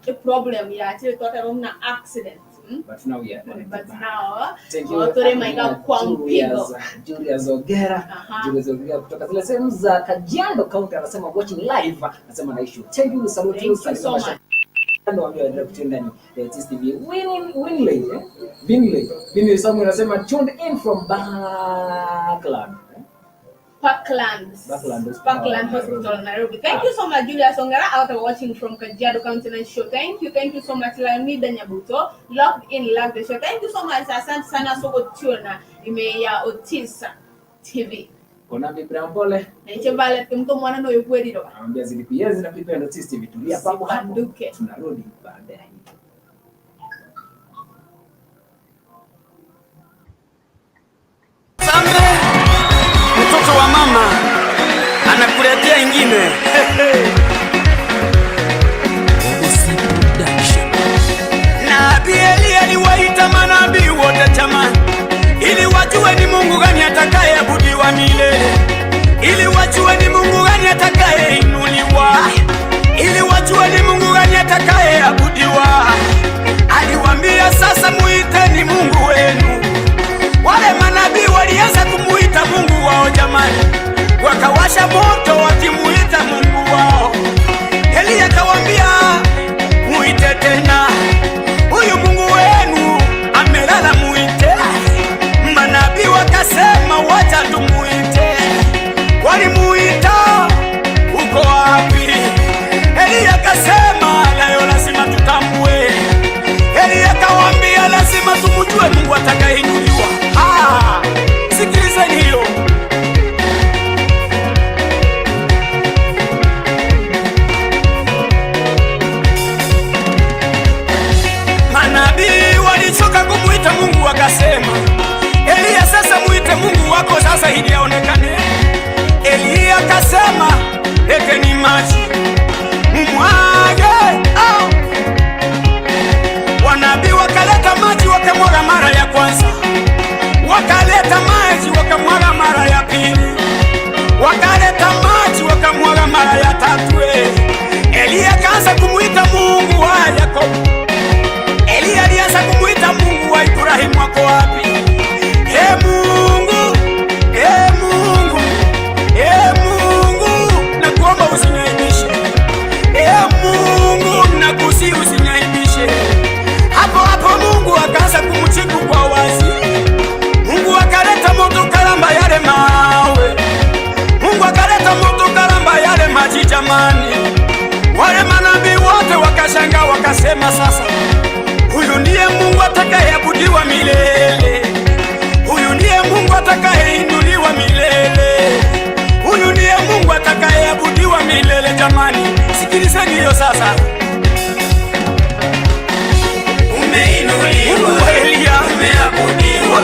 a problem ya chiri twatero na accident. But now we are But now Thank you. tore maiga kwa mpigo. Julius Ogera. Julius Ogera kutoka zile sehemu za Kajiado County anasema watching live, anasema na issue. Thank you, salute Thank you so much. Ndio ambao endelea kutune ndani ya Otis TV. Winley, eh? Winley. Winley Samuel anasema tuned in from Parkland. Parklands. Parkland Hospital. Parkland Hospital, Nairobi. Thank you so much, Julius Ongera, out of watching from Kajiado County Night Show. Thank you so much, Lamida Nyabuto. Locked in, love the show. Thank you so much, asante sana soko tuna ime ya Otis TV. Kona Ibrahim Pole. Na iche vale mtu mwana no yukweli Anambia zidi kuienzi na kuipenda Otis TV. Tulia papo hapo. Usibanduke. Tunarudi baadaye. Sambe, mtoto wa mama anakuletea ingine. Nabii Eliya aliwaita manabii wote jamani, ili wajue ni Mungu gani atakayeabudiwa milele, ili wajue ni Mungu gani atakayeinuliwa, ili wajue ni Mungu gani atakayeabudiwa. Aliwaambia, sasa muiteni Mungu wenu. Wale manabii walianza kumuita Mungu wao jamani, wakawasha moto wakimuita Mungu wao. Eliya akawaambia, muite tena huyu Mungu wenu amelala, muite. Manabii wakasema, wacha tumuite. Walimuita, uko wapi? Eliya akasema, leo lazima tutambue. Eliya akawaambia, lazima tumjue Mungu atakayeinuliwa. Sikilizeni hiyo. Manabii walichoka kumuita Mungu wakasema, Eliya sasa muite Mungu wako sasa ili aonekane. Eliya akasema, leteni maji mumwage. Wanabii wakaleta maji wakamwaga mara ya kwanza, wakaleta maji wakamwaga mara ya pili, wakaleta maji wakamwaga mara ya tatu. Eliya akaanza kumuita Mungu wa Yakobo. Eliya alianza kumuita Mungu wa Ibrahimu, ako wapi? E Mungu, e Mungu, e Mungu, nakuomba usiniaibishe. E Mungu, nakusihi usiniaibishe. Hapo hapo Mungu akaanza kumjibu kwa wazi. Mungu akaleta moto kalamba yale mawe. Mungu akaleta moto kalamba yale maji jamani. Wale manabii wote wakashangaa wakasema, sasa huyu ndiye Mungu atakayeabudiwa milele. Huyu ndiye Mungu atakayeinuliwa milele. Huyu ndiye Mungu atakayeabudiwa milele jamani. Sikilizeni hiyo sasa. Umeinuliwa, Eliya, umeabudiwa,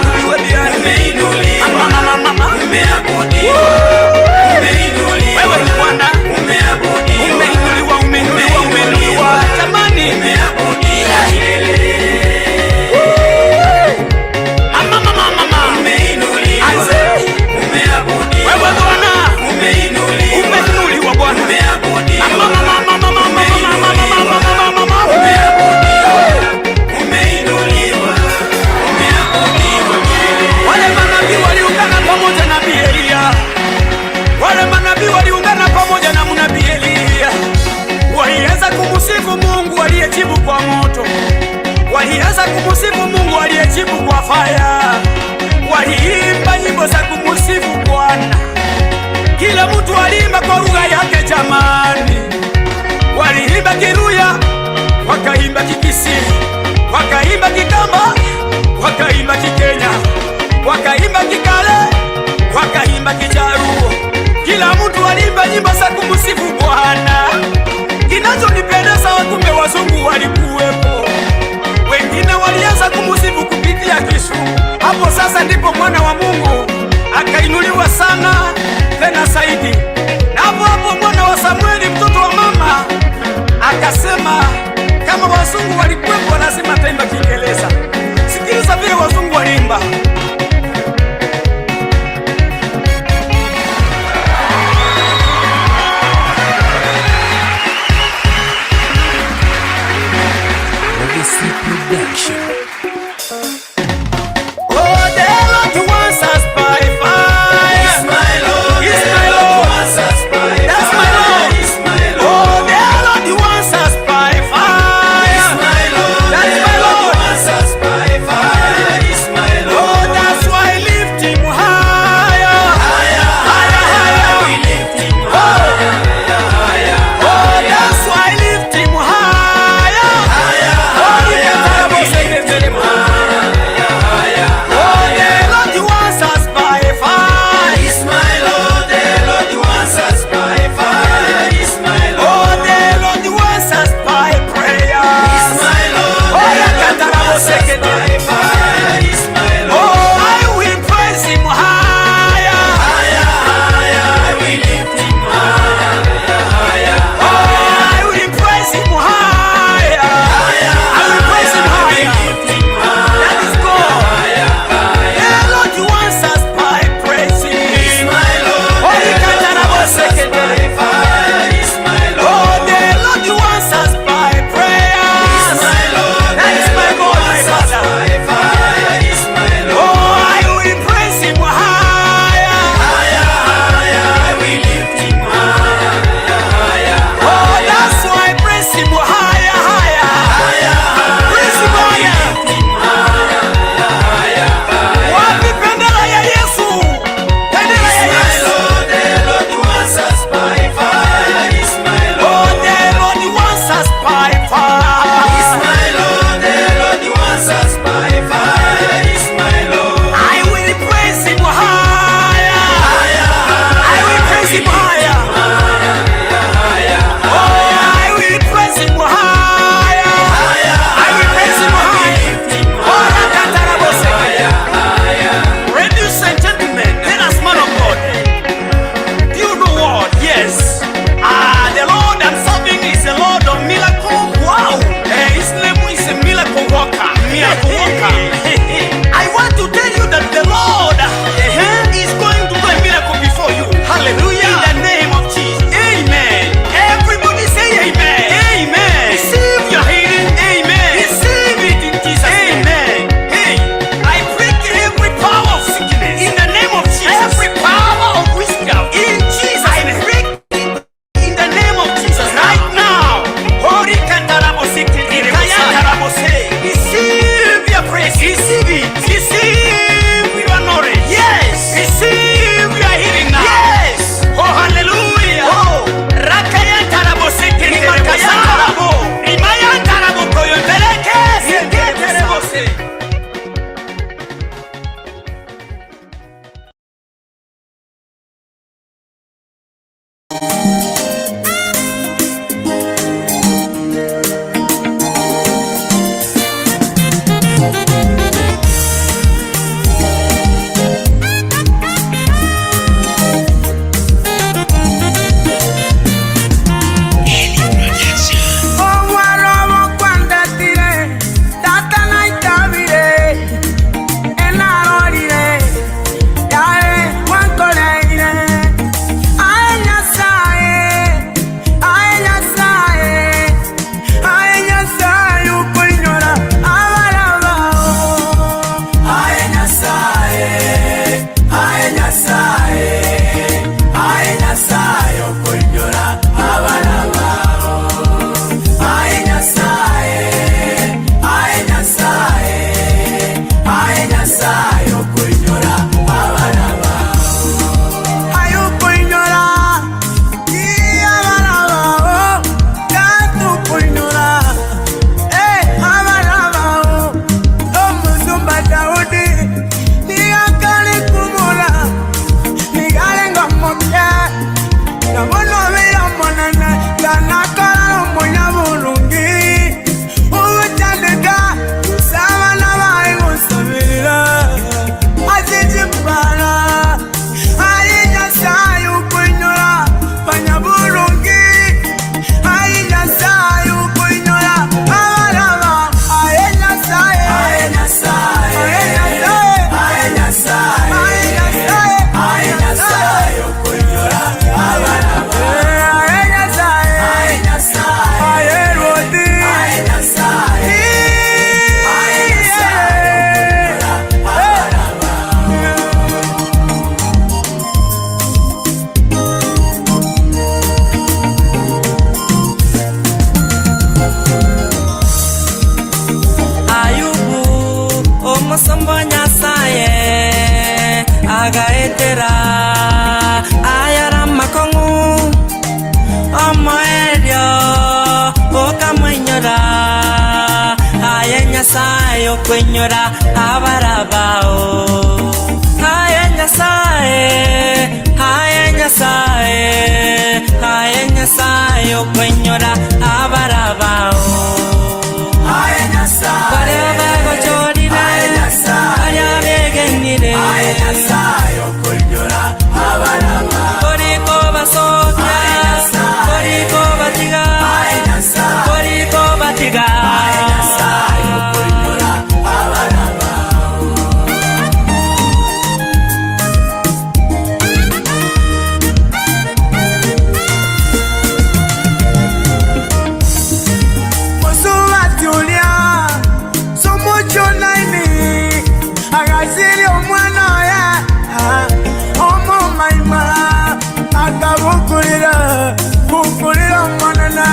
umeinuliwa, mama, umeabudiwa, umeinuliwa, wewe ni Bwana, umeabudiwa, umeinuliwa, umeinuliwa, umeinuliwa jamani, umeabudiwa mama, mama, mama, umeinuliwa, umeabudiwa, wewe Bwana, umeinuliwa, umeinuliwa Bwana, umeabudiwa, mama, mama, mama, mama, mama, mama, mama, umeabudiwa, umeinuliwa, umeabudiwa. Wale manabii waliungana pamoja na nabii Eliya. Wale manabii waliungana pamoja na nabii Eliya. Walianza kumsifu Mungu aliyejibu kwa moto. Walianza kumsifu Mungu aliyejibu kwa fire. Waliimba nyimbo za kumsifu Bwana. Kila mtu aliimba kwa lugha yake jamani. Waliimba Kiluya, wakaimba Kikisii, wakaimba Kikamba, wakaimba Kikenya, wakaimba Kikale, Wakaimba Kijaruo, kila mtu alimba nyimbo za kumsifu Bwana. Kinachonipendeza, kumbe wazungu walikuwepo, wengine walianza kumsifu kupitia Kizungu. Hapo sasa ndipo mwana wa Mungu akainuliwa sana tena zaidi. Na hapo hapo mwana wa Samueli mtoto wa mama akasema kama wazungu walikuwepo, lazima ataimba Kiingereza. Sikiliza vile wazungu waliimba. Legacy Production. Oh, the Lord wants us by fire. He's my Lord. He's my Lord. Nyasaye okwenyora abarabao Haya Nyasaye, haya Nyasaye, haya Nyasaye okwenyora abarabao Aye Nyasaye, Baria bagochorire, Aye Nyasaye, baria begenire, Aye Nyasaye okwenyora abarabao Koriko basokia, Aye Nyasaye, koriko batiga, Aye Nyasaye, koriko batiga. Aye Nyasaye okwenyora abarabao Musubati ulia somucho naini agasiri omwana oye omo maima akabukulira bukulira omwana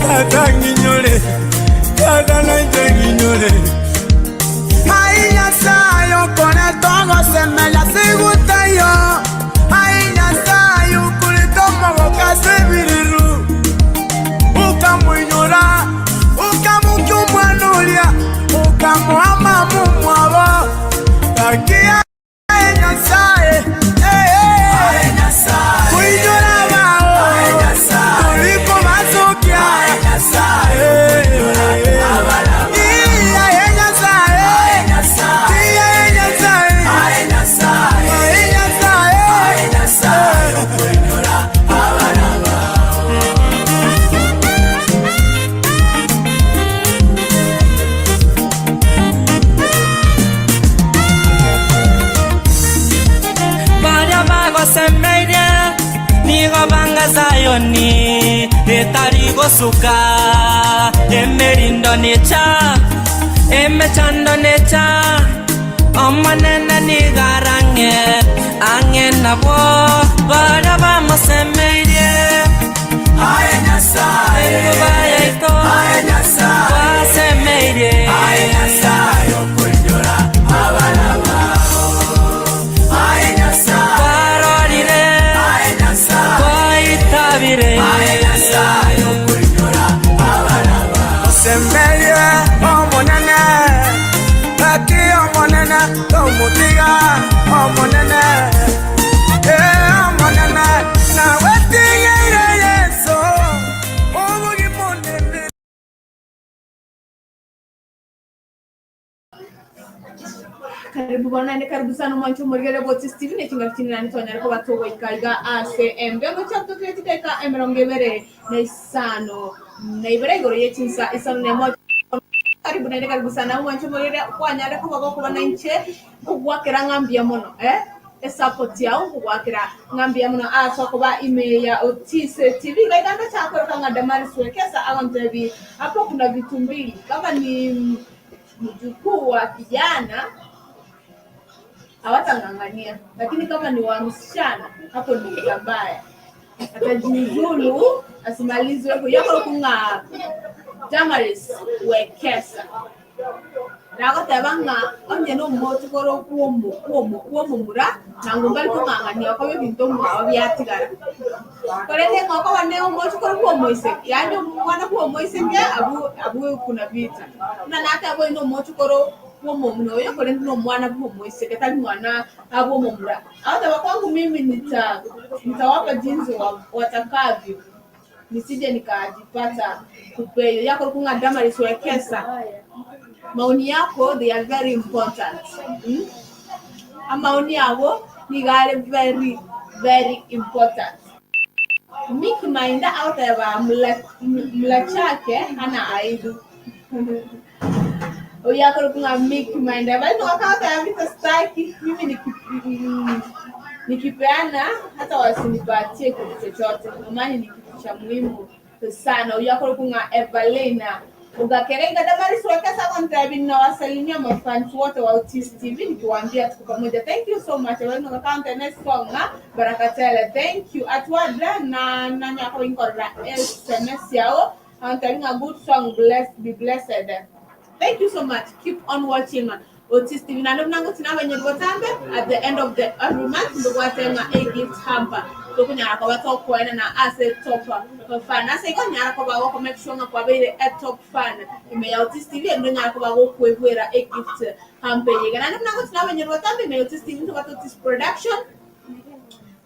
tata nginyole tata naije nginyole Ai Nyasaye okone togosemela sigutayo Ai Nyasaye ukulita omogoka sibiriru ukamwinyura ukamukyumwanulia ukamuhama mumwabo akia Nyasaye kuinyura bao kuliko mazukia Iya Nyasaye Iya Nyasaye Iya Nyasaye Baria bagosemeire nigo banga Zayoni ritari gosuka emerindo necha emechando necha omonene nigarange ang'e nabo baria bamosemeire Aye Nyasaye enkuba yaito Aye Nyasaye twasemeire Aye Nyasaye okwenyora abarabao Aye Nyasaye twarorire Aye Nyasaye twaitabire Aye Nyasaye okwenyora abarabao Osemerie omonene Aki omonene tomutiga omonene omonene nawe tigeire Yesu obugimonene Karibu bwana ni karibu sana mwancho morigere boti Steven ekinga chini nani tonyara ko batogo ikaiga ACM byango chapto kretika emerongo ibere na isano na ibere igoro yechinsa isano na moja. Karibu naende karibu sana mwancho morigere kwanyara ko bako bana inche kugwakera ngambia mono esapoti yao kugwakera ngambia mono aswa kuba email ya Otis TV gaiganda chakora kanga Damaris Wekesa agontebi hapo kuna vitu mbili kama ni mjukuu wa kijana hawatang'ang'ania, lakini kama ni wa msichana hapo ni mbaya, atajiuzulu asimalizwe yako kunga Damaris Wekesa nagoteba ng'a onye na omotukoro kwomomura nango mbari kung'ang'ania okoba ebinto mwao biatigara korende ng'a okoba ne omotukoro bwomoiseke yaani omwana bwomoiseke abu kuna vita na nateba oine omotukoro bwomomura oyo korende na omwana bwomoiseke tari mwana abwomomura agoteba kwangu mimi nitawapa jinsi watakavyo nisije nikajipata kupeyo yako kunga Damaris Wekesa. Maoni yako they are very important. Amaoni yabo ni gare very very important. Miki mainda out mla chake hana aibu. Oyako kunga Miki mainda bali wakati vita staki mimi nikipeana hata wasinipatie kitu chochote. Amani ni kitu cha muhimu sana. Oyako kunga Evelina Ugakerenga Damaris Wekesa kontrabi na wasalimia mafans wote wa Otis TV nikiwaambia tuko pamoja. Thank you so much. Wewe ndo account next song na Baraka Tele. Thank you. Atwadra na nanya ko inkora SMS yao. I'm telling a good song, blessed be blessed. Thank you so much. Keep on watching Otis TV. Na ndio mnango tuna wenye botambe at the end of the every month ndo watenga a gift hamper. Tokunyara koba tokoena na ase top fan. Ase igo nyara koba goko make sure ng'a kwabeire a top fan. Ime ya Otis TV endo nyara koba gokwebwera a gift hampe yega. Nande muna gotina abanyarwa tambe ime ya Otis TV ntobate Otis Production.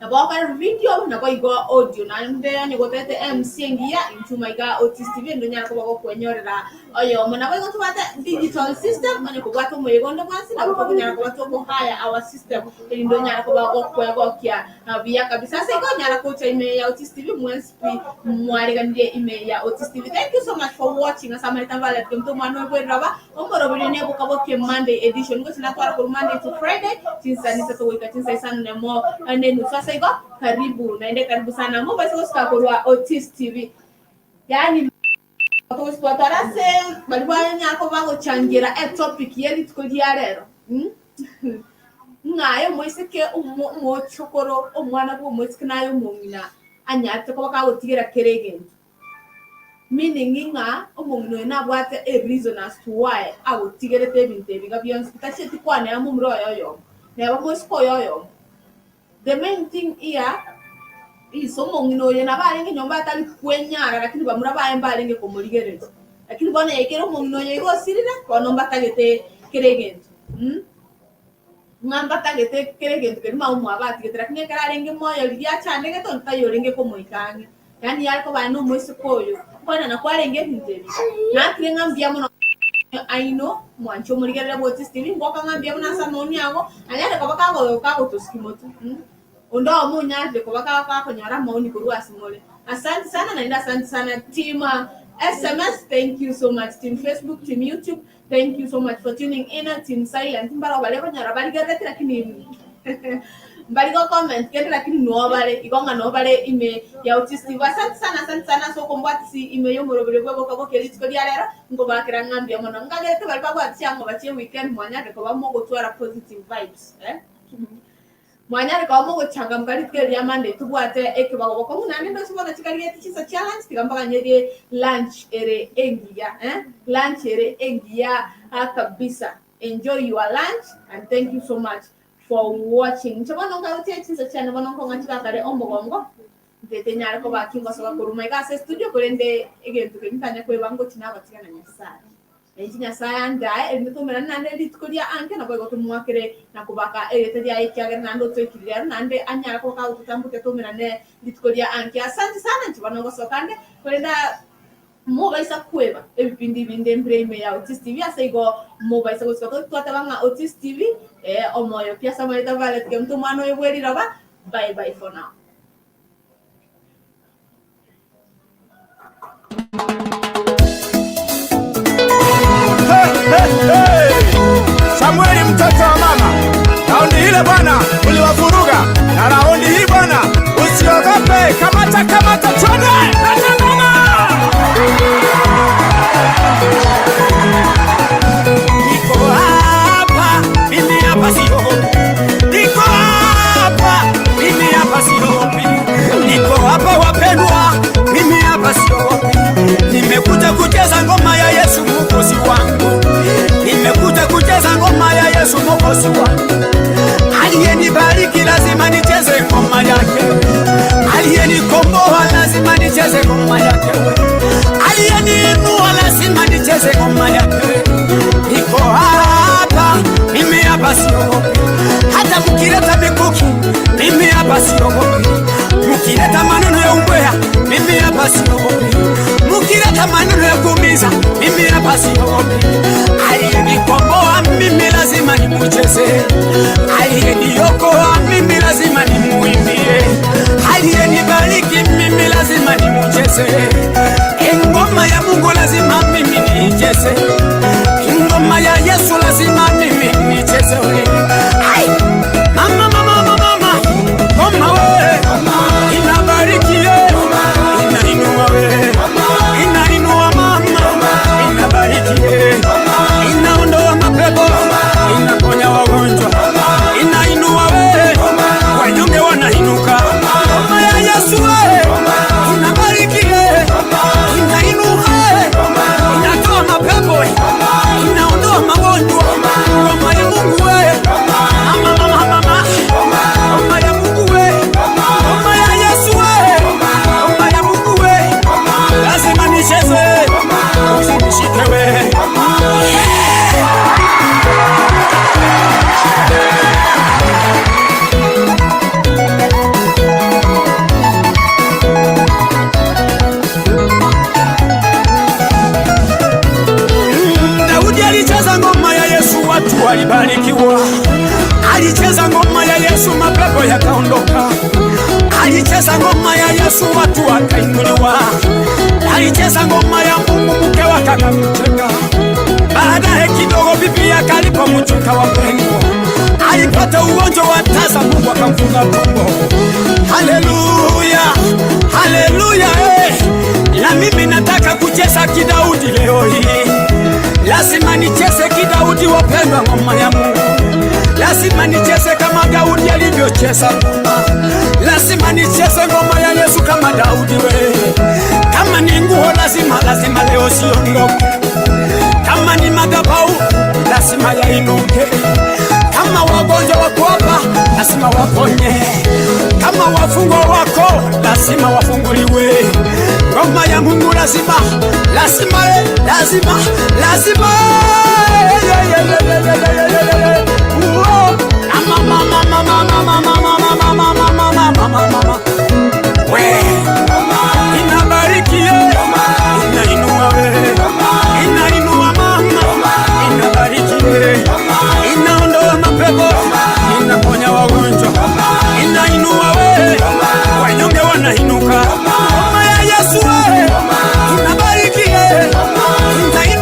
Nabo video nabo igo audio nande nyogotete MC ngiya intuma iga Otis TV ndo nyara koba gokwenyorera oyo mona igo tubate digital system onye kobwata omoyegondo bwansi nabo konyara koba tokohaya our system ndo nyara koba gokwegokia biya kabisa. Sasa igo nyara kocha ime ya Otis TV mwenspi mwariganire ime ya Otis TV. Thank you so much for watching. Asamarita vale mto mwana bweraba omorobiri nebo kaboke Monday edition ngo sinatwara ku Monday to Friday chinsa ni sato wika chinsa isano nemo nenu. Sasa igo karibu naende karibu sana mo basi gosuka Otis TV yani tositwatarase bali banyako bagochangira e topic yeri tuko rero ngayo moiseke omochokoro omwana bwo moiseke nayo mongina anyate ko bakagotigira keregento meaning nga omongino na bwate a reason as to why agotigerete ebintu ebiga byonsi tacheti kwana ya mumuro yoyo neba moisiko yoyo. The main thing here is omongino ye nabarenge nyomba atali kwenyara lakini bamura baye mbarenge komurigereza lakini bona yekero omongino ye igosirire kono mbatagete keregento ngamba tagete keregento kerima omwabati getera kinye kararenge moyo lya chane geto ntayorenge komoikange yani yariko bana omoisiko oyo kona nakwarenge ebintu nakire ngambia muno aino mwancho murigerera Otis TV ngoka ngambia muno asa noni ago anyare koba kago kago tosikimotu ondo omunyate koba kago kakonyora maoni korwa simole. Asante sana naenda asante sana team SMS, thank you so much team Facebook, team YouTube, thank you so much for tuning in. Team Silent mbara bale konyora baligerete lakini mbaligo comment kende lakini no bale igonga no bale ime ya Otis TV. Asante sana so kombwatsi ime yo morobere bwo kabo keritiko lya lero ngo bakira ngambia mono ngagerete bali bagwatsi ngo batie weekend mwanyake ko bamo gotwara positive vibes mwanyare ko mo gochangamka ritike lya Monday tubwate ekibago ko munane ndo sibona chikariye chisa challenge tigamba nyerie lunch ere engiya lunch ere engiya kabisa. Enjoy your lunch and thank you so much for watching. Chabona ngautie chisa chana bona ngachika kare omogongo ndete nyara ko bakingo soka kuruma igase studio kurende egentu kemtanya kwebango china batigana Nyasaye enji Nyasaye andaye emitomera nande ritiko lya anke nabo gotumwakire nakubaka erete lya ikyagera nando twekirira nande anyara ko ka kutambuke tomera ne ritiko lya anke. Asante sana nchibona ngosokande kurenda mobaisa kweba ebipindi binde mbreme ya Otis TV. Ase igo mobaisa gosoka twatabanga Otis TV omoyo pia samarita valet ke mtu mwana oyebwerira ba bye bye for now. Hey, hey, hey. Samueli mtoto wa mama, raundi ile bwana uliwafuruga, na raundi hii bwana usiogope, kamata kamata twende leta ngoma. Niko hapa, mimi hapa siogopi. Niko hapa, mimi hapa siogopi. Niko hapa wapendwa, mimi hapa siogopi. Nimekuja kucheza ngoma ya Yesu Mwokozi wangu. Nimekuja kucheza ngoma ya Yesu Mwokozi wangu. Aliyenibariki lazima nicheze ngoma yake. Aliyenikomboa lazima nicheze ngoma yake. Aliyeniinua lazima nicheze ngoma yake. Niko hapa, mimi hapa siogopi. Hata mkileta mikuki, mimi hapa siogopi. Mkileta maneno ya umbea, mimi hapa siogopi. Mkileta maneno ya kuumiza, mimi hapa siogopi. Aliyenikomboa mimi lazima nimucheze. Aliyeniokoa mimi lazima nimuimbie. Aliyenibariki mimi lazima nimucheze. Ngoma ya Mungu lazima mimi nicheze. Ngoma ya Yesu lazima mimi nicheze. Ai, mama mama mama mama, ngoma we, inabariki ye, inainua we, inainua mama, inabariki ye, inaondoa mapepo, inaponya wagonjwa, inainua we, wanyonge wanainuka. Ngoma ya Yesu we, inabariki ye, inainua we, inatoa mapepo, inaondoa magonjwa. Ngoma ya Mungu we. Walibarikiwa. Alicheza ngoma ya Yesu, mapepo yakaondoka. Alicheza ngoma ya Yesu, watu wakainuliwa. Alicheza ngoma ya Mungu, mke wake akamcheka. Baadaye kidogo bibi yake alipomchuka wapendwa, alipata ugonjwa wa tasa, Mungu akamfunga tumbo. Haleluya, haleluya, eh. Na mimi nataka kucheza kidaudi leo hii, lazima nicheze kidaudi, wapendwa, ngoma ya Mungu. Lazima nicheze kama Daudi alivyocheza ngoma, lazima nicheze ngoma ya Yesu kama Daudi we. Kama ni nguo lazima, lazima leo siondoke. Kama ni madhabahu lazima yainuke. Kama wagonjwa wako hapa lazima waponye. Kama wafungwa wako lazima wafunguliwe. Ngoma ya Mungu lazima, lazima, eh, lazima, lazima, eh, eh, eh, eh, eh, eh,